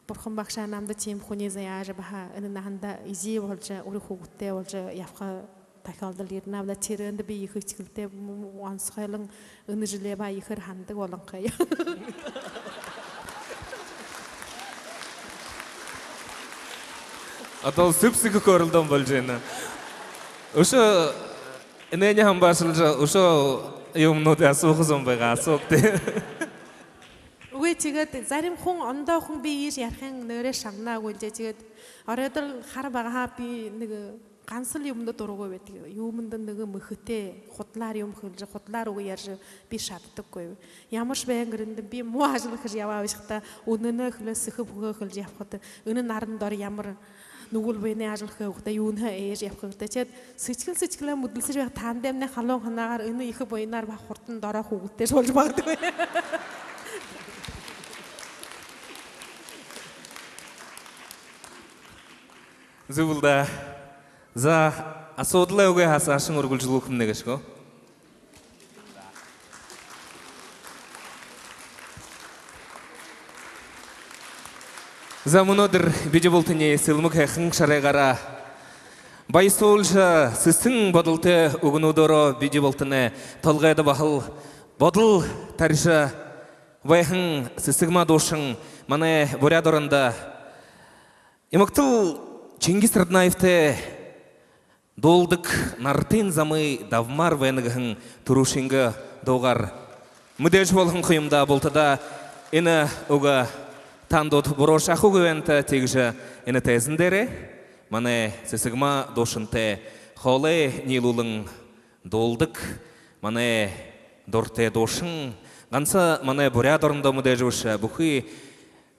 Бурхан багшаа намда тиимэ хүниие заяажа, баһа энэ наһандаа эжы боложо, үри хүүгэдтэй боложо ябаха тохёолдол ерэнэ ааб даа. Тэрээндэ би ехэ итгэлтэй, м-, м-, онсохойлон энэ жэлээ баһа ехээр һанадаг болонхой. Одоо сэб сэхэ хөөрэлдөөн боложо байна. Үшөө энээниие хамбаашалжа, үшөө юумэнүүдые асууха зон байгаа, асуугты. Үгы, тиигээд зарим хүн, ондоо хүн би иигэжэ ярихыень нэрээ шагнаагүй лэ даа. Тиигээд оройдоол хара багаһаа би нэгэ гансал юумэндэ дурагүй байдаг. Юумэндэ нэгэ мэхэтэй, худалаар юумэ хэлэжэ, худалаар үгэ ярьжа би шададаггүй. Ямаршье байһан гэрэндэ би муу ажал хэжэ ябаа бэшэ ха даа, үнэнөө хэлээ, сэхэ бүхөө хэлэжэ ябахада, энэ наран доро ямар нүгэл буянай ажал хэхэб даа, юунһээ айжа ябаха хэрэгтэй. Тиигээд сэдьхэл сэдьхэлээ мэдэлсэжэ байха, тандемнай халуун һанаагаар энэ ехэ буянаар баһа хурдан дороо хүүгэдтэйшье боложо магадгүй. Зүб лэ даа. За, асуудалай үгы һаа саашань үргэлжэлүүлхэмнай гээшэ гү? За, мүнөөдэр бидэ бултыень сэлмэг һайхан шарайгаараа баясуулжа, сэсэн бодолтой үгэнүүдээрээ бидэ бултанай толгойдо баһал бодол таряжа байһан Сэсэгма дуушан, манай Буряад орондо Имагтал Чингис Раднаевтай дуулдаг «Наратын замые давмаар байна» гэһэн түрүүшынгээ дуугаар мэдээжэ болоһон ха юм даа бултадаа. Энэ үгэ тандууд буруушаахагүй байнат, тиигэжэ энэ тайзан дээрэ манай Сэсэгма дуушантай хоолой ниилүүлэн дуулдаг манай дуратай дуушан, ганса манай Буряад орондо мэдээжэ бэшэ, бүхы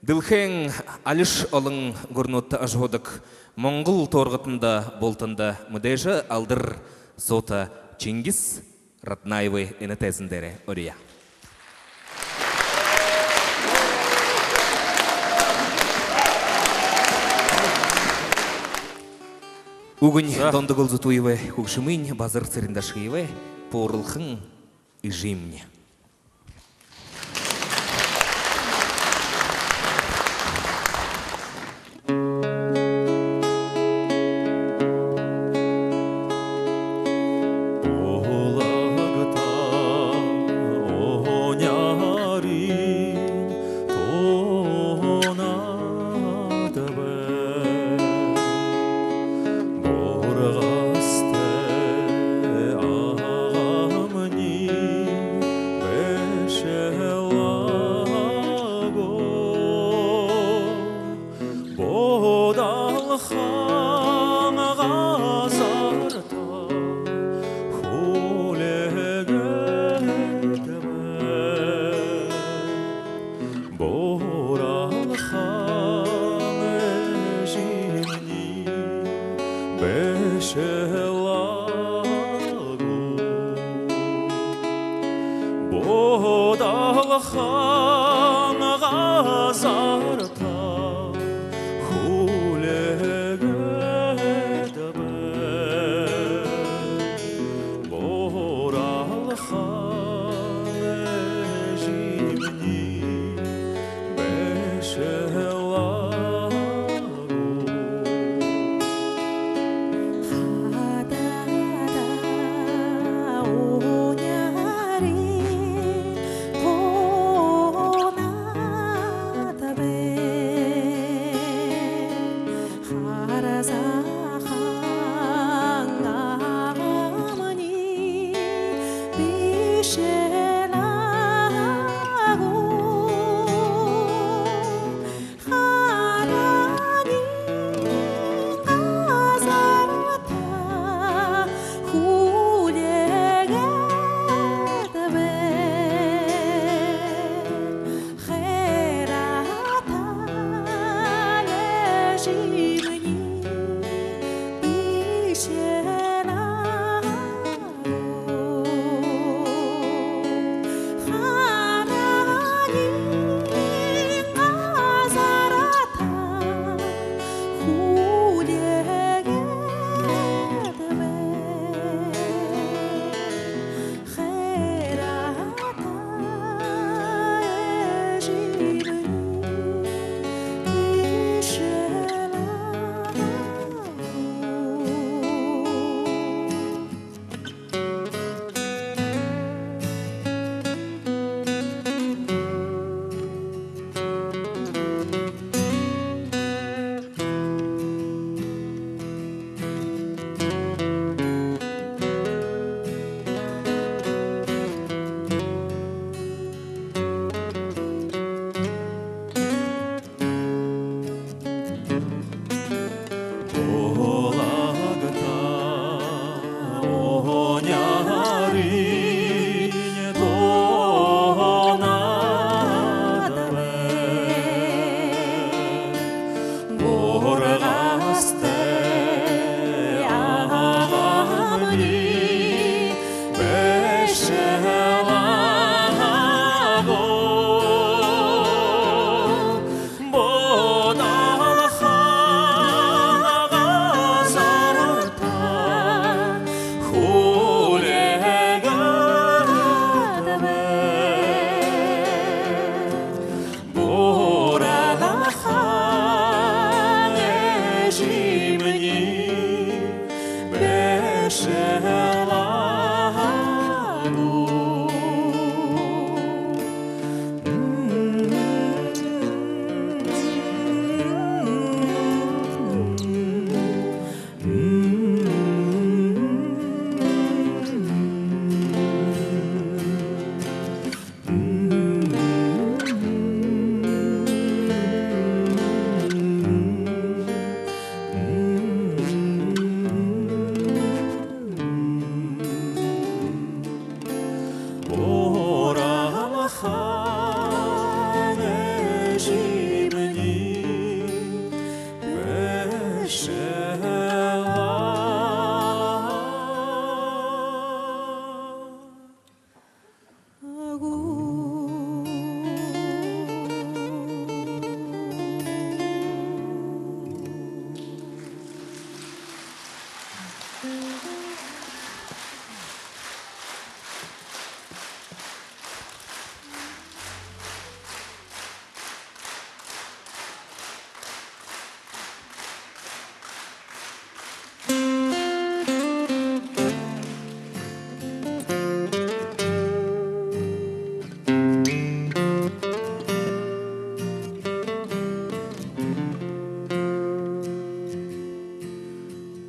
дэлхэйн алишье олон гүрэнүүдтэ ажаһуудаг, Монгол туургатанда бултанда мэдээжэ алдар суута Чингис Раднаевые энэ тайзан дээрэ уряя. Үгэнь Дондогол Зүтуевэй, хүгжэмынь Базар Цырендашиевэй. «Бууралхан эжымни». Бодолхон газарта хүлеэгээд байна. Бууралхан эжымни бэшэ лаа гү. Хадаа уняри тонаад бай. Хара сахан агамни бэшэ лаа гү. Хараниинь газарта хүлеэгээд бай. Хайрата эжымни бэшэ лаа гү. Хараниинь газарта хүлеэгээд бай. Хайрата эжымни бэшэ лаа гү. Булагта уняри тонаад бай. Бургастай агамни бэшэ лаа гү. Бодолхон газарта хүлеэгээд бай. Бууралхан эжымни бэшэ лаа гү. Бууралхан эжымни бэшэ лаа гү.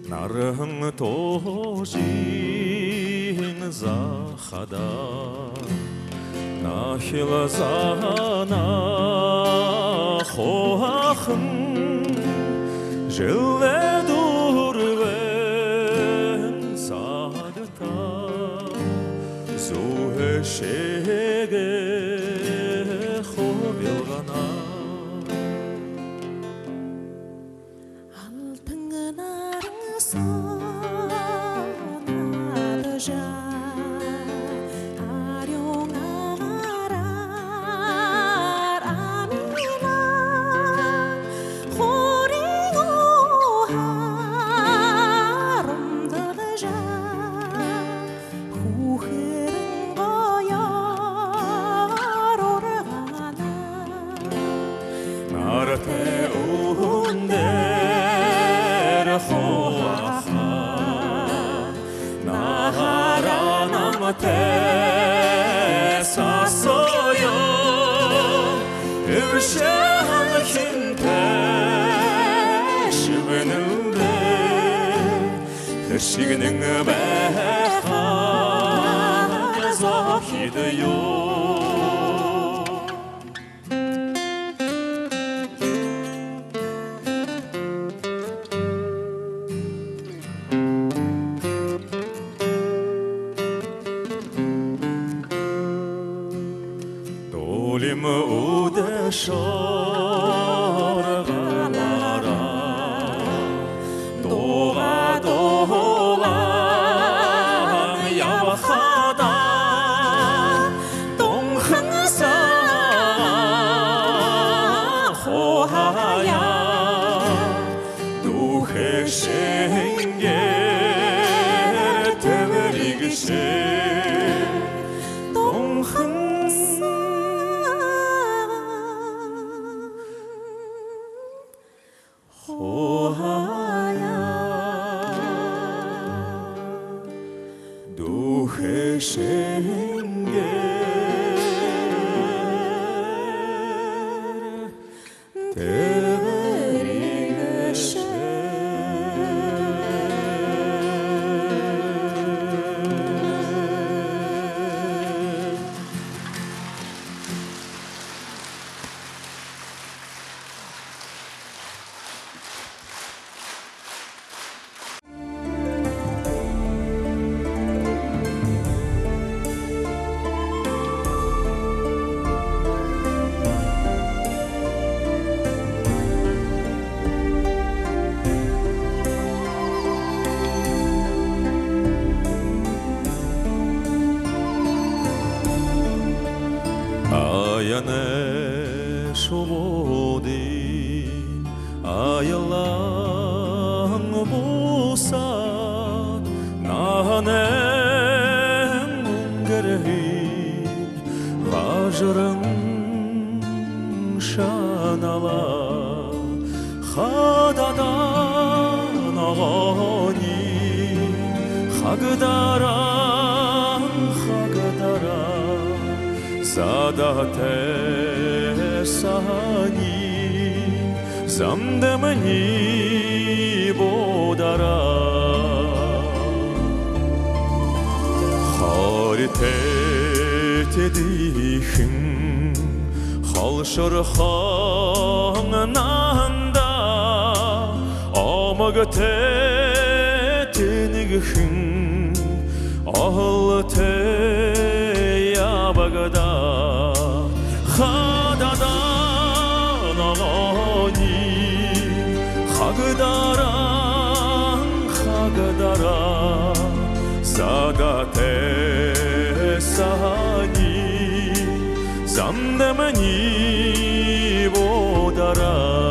Наран туужын захада нахил заанаһан хооһон жэлэй дүрбэн сагта зүүһэшэгээ хубилгана. Алтан наран соо наадажа, арюун Эбшэ һанахинтай шэбэнэлдэ, хэршэгнэн байха зохид юу. Дуулим үдэр шоргонороо дуугаа дуулан ябахада, Дунхан сагаан хуһаяа дүүхэ шэнгеэр тэбэригшэ. Дунхан сагаан хуһаяа дүүхэ шэнгеэр тэбэригшэ. Аянай шубуудынь аялан бусаад, наһанай үнгэрһэн хажаран шаналаа. Хададаа ногоони хагдаран, хагдаран, задатай саһаниинь замдамни буудараа. Хоритой тэдыхэн холшорхон наһандаа, омогтой тэнэгхэн оһолтой ябагдаа. Хададаа ногоони хагдаран, хагдаран, задатай саһаниинь замдамни буудараа.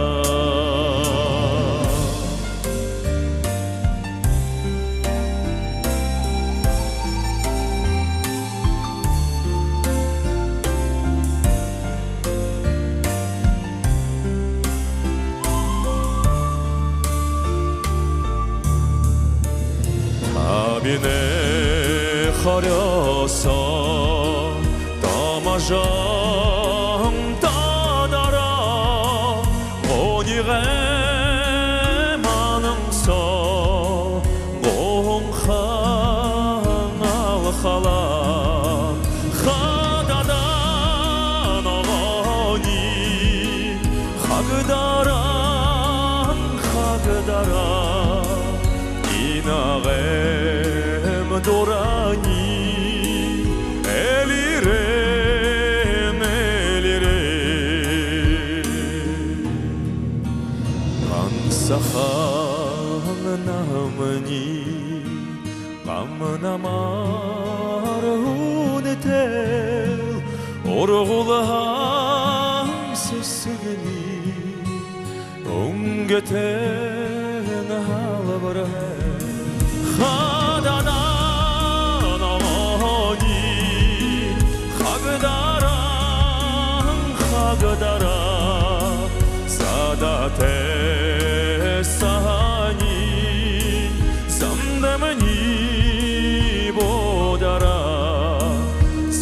Табинай хорёо соо доможон тодороо, гунигай манан соо гунхан алхалаа. Хададаа ногоони хагдаран, хагдаран, инагайм дурани элирэн, элирэн. Гансахан намни гам намаар үнэтэл ургуулһан сэсэгни үнгэтэй һалбарһаа. Хададаа ногоони хагдаран, хагдаран, задатай саһаниинь замдамни буудараа.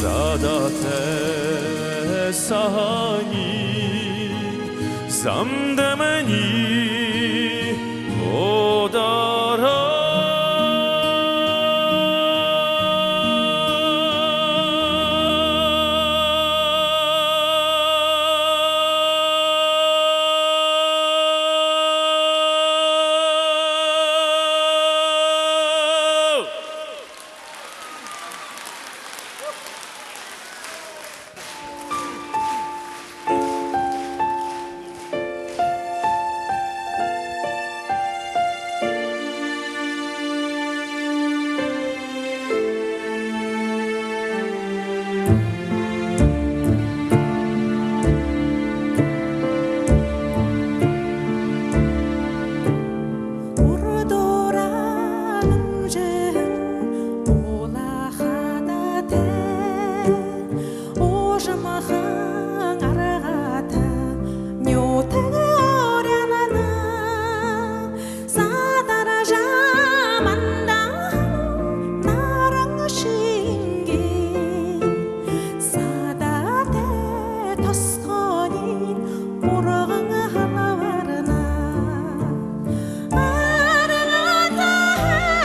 Задатай Саһаниинь замдамни удараа. Урдуураа нэмжэһэн улаан хадаатай, уужамхан аргатай нютаг урилна. Садаржа мандаһан наран шэнги садаатай тосхониинь урган халбарна. Аргатай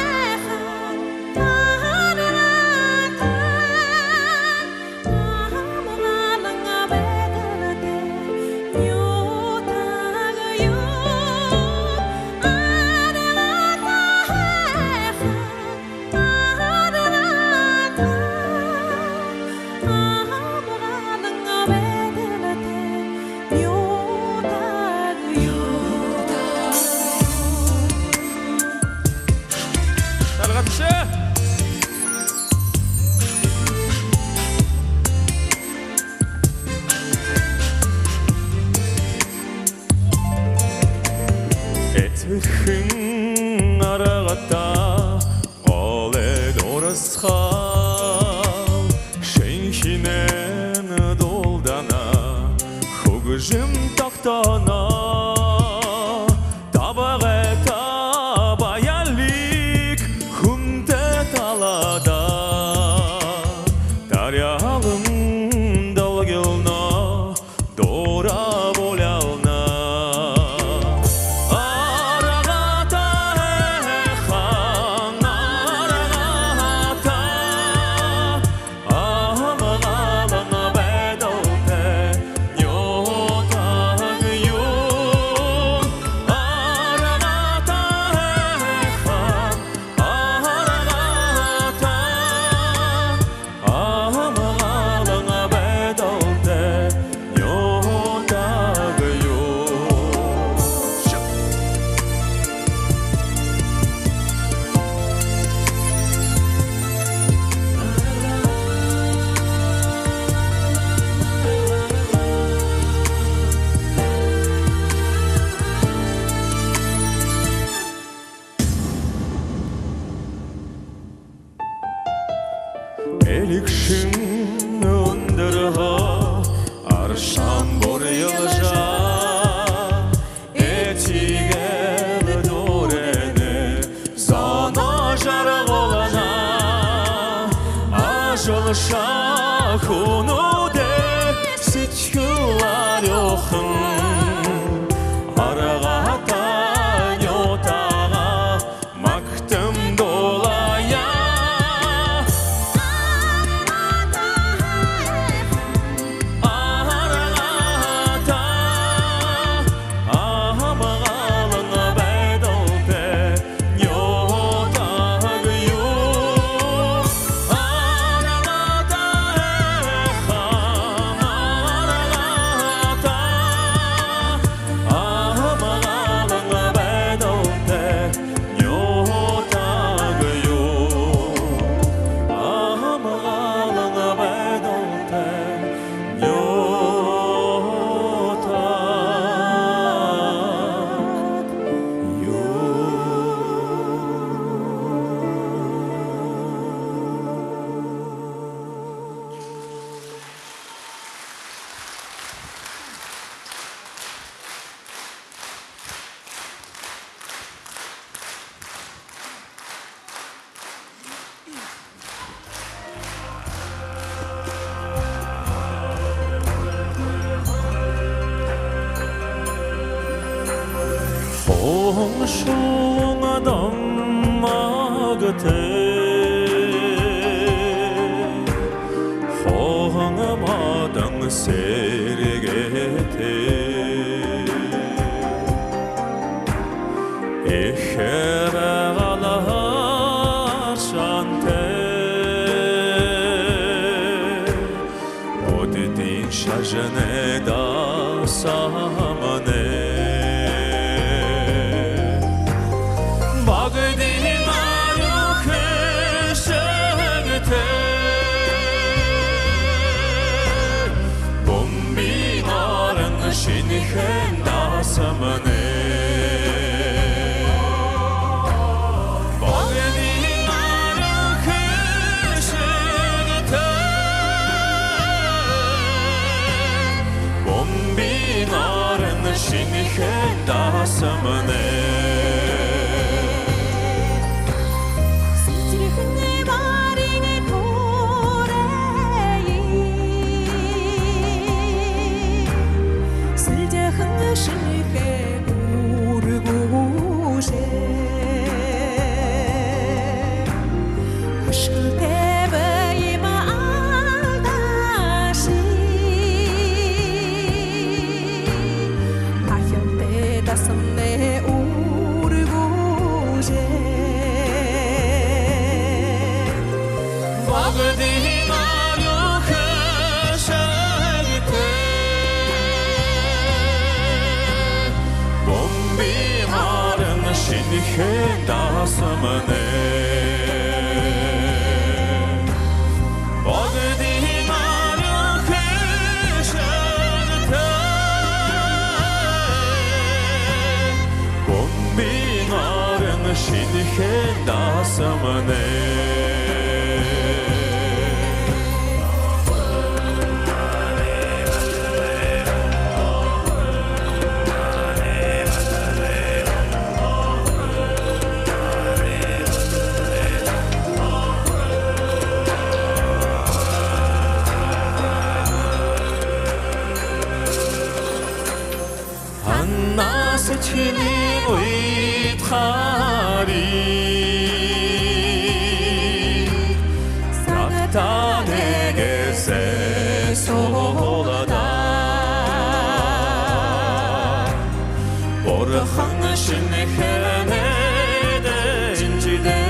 һайхан, аргатай Этихэн аргатай голой дурасхал, шэнхинэн дуулдана, хүгжэм тогтоно. Табагай табаялиг хүндэ талада таряалан долгилно, дуура булялна. Аргатай һайхан, аргатай, амгалан байдалтай нютаг юм. Аргатай һайхан, аргатай, амгалан байдалтай нютаг юм. Элигшэн үндэрһөө аршаан бурьялжа, этигэл дүүрэнэ, зоноо жаргуулна. Ажалша хүнүүдэй сэдьхэл арюухан, аргатай нютагаа магтан дуулая. Аргатай, амгалан байдалтай нютаг юм. Аргатай Хоншуун домогтой, хооһон модон сэргээтэй, эхэ байгаали шантай, Буддын шажанай дасамнай. Богдын арюун хэшэгтэй, Бомбын орон Шэнэхээн дасамнай. Богдын арюун хэшэгтэй, Бомбын орон Шэнэхээн дасамнай. Сэсэрхэн бариин туурай, сэлдэхэн Шэнэхээ үргөөшэ. Хүшэлтэй бэеым алдаашье, тахилтай дасамнай үргөөшэ. Богдын арюун хэшэгтэй, Бомбын орон Шэнэхээн дасамнай. Богдын арюун хэшэгтэй, Бомбын орон Шэнэхээн дасамнай. Һанаа сэдьхэлээ уйдхарая, сагтаа нэгэ зэсүүлдэ. Бурхан Шэнэхээнэй дэнжэдэ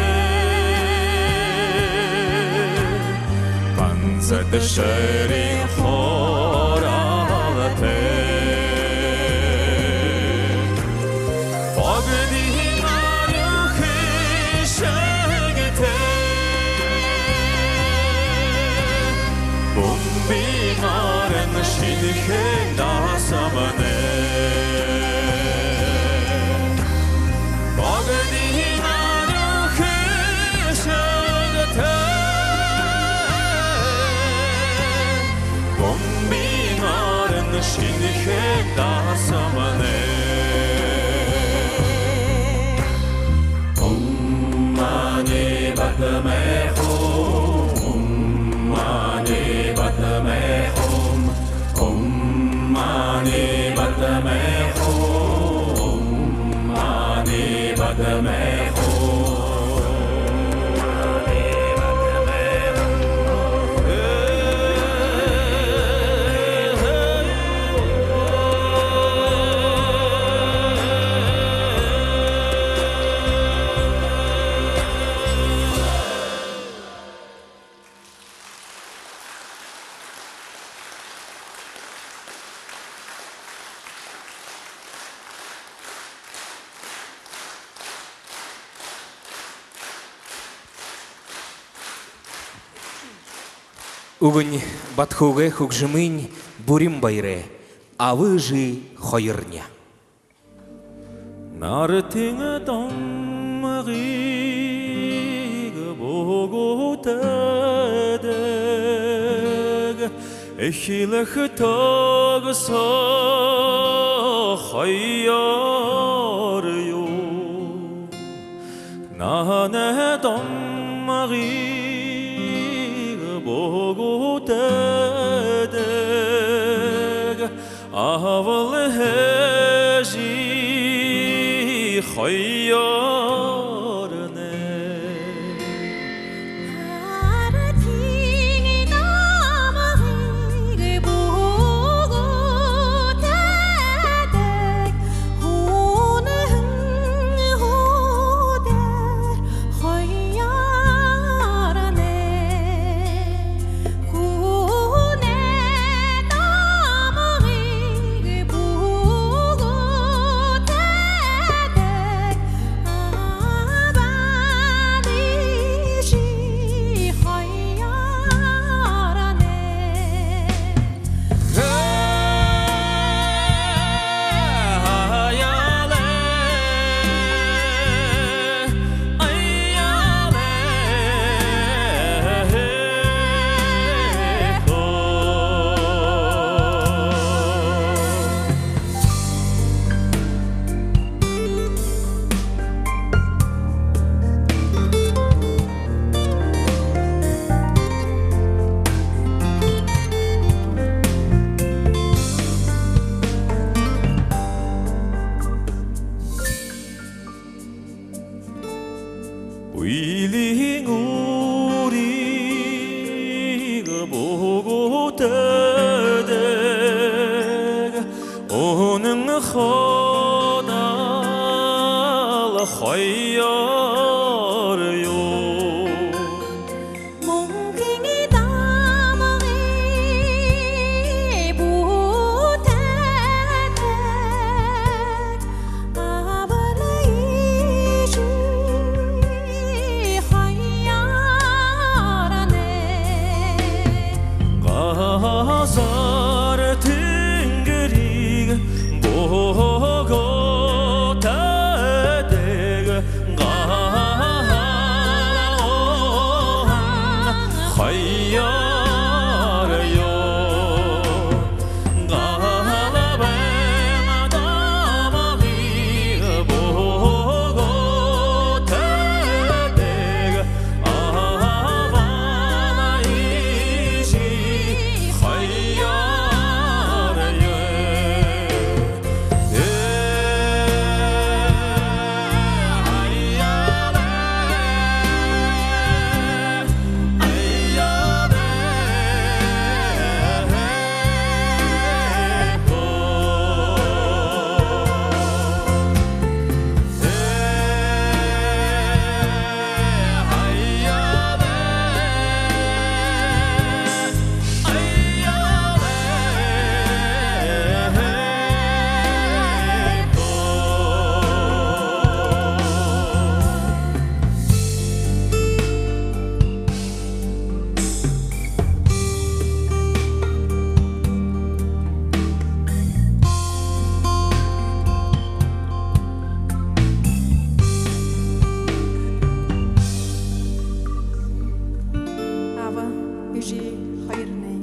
Банзада шэрын хоралтай, Богдын арюун хэшэгтэй, Бомбын орон Шэнэхээн дасамнай. Богдын арюун хэшэгтэй, Бомбын орон Шэнэхээн дасамнай. Ум мани падме хум, ум мани падме хум, ум мани падме хум, ум мани падме хум. Үгэнь Батхугай хүгжэмынь «Бүрин баяр», «Аба эжы хоёрни». Наратан домгые бүгэдэ эхилээд тогсоо хоёр юу. Наһанай домгые бүгэдэ абал эжы Одоол хоёр юу. Мүнхын дамгын бүтээдэг, абалай шүхэ хоюулаа. Газар тэнгэриие богодог, галаа уһан хоёр юу. Галабай дамгые богодог, абалай шүхэ хоюулаа. Аба эжы хоёрнай.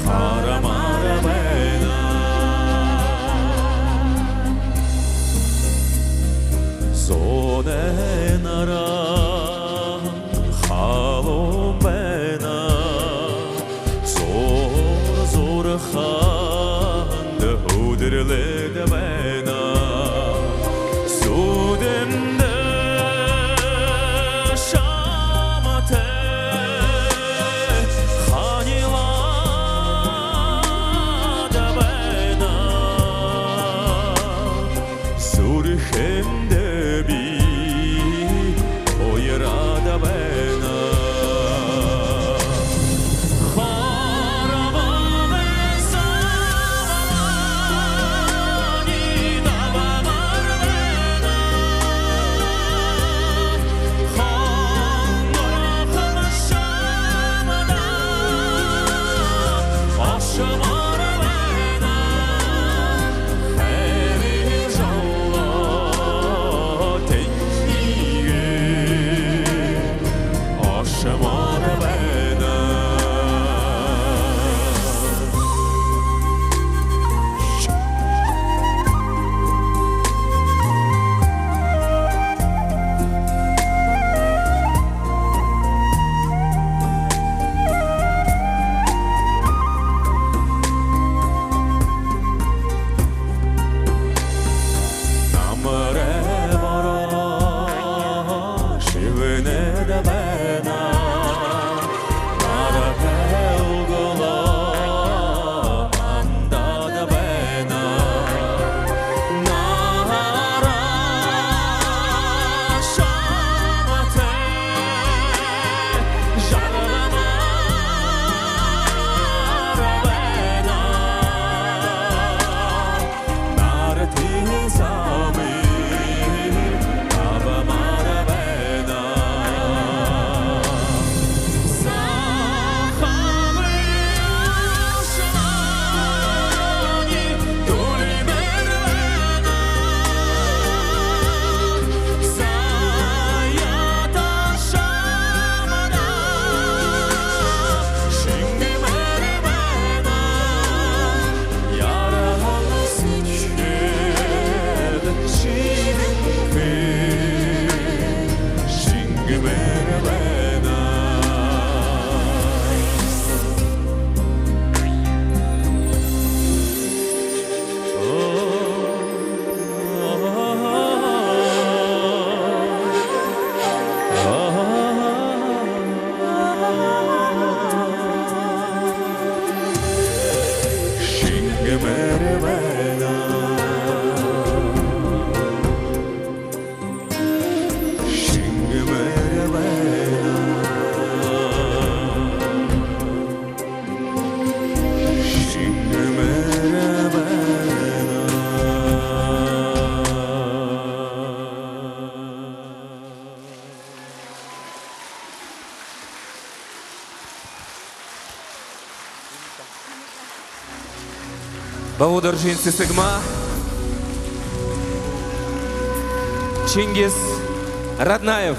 Харамаар байна. Зунай наран халуун байна. Зуур зуурхаанда үдэрлээд байна. Зүдэндээ шамтай ханилаад байна. Зүрхэндээ би уяраад байна. Харамаар байна. Намарай бороо шэбэнээд байна. Наран Бабу Доржын Сэсэгма, Чингис Раднаев.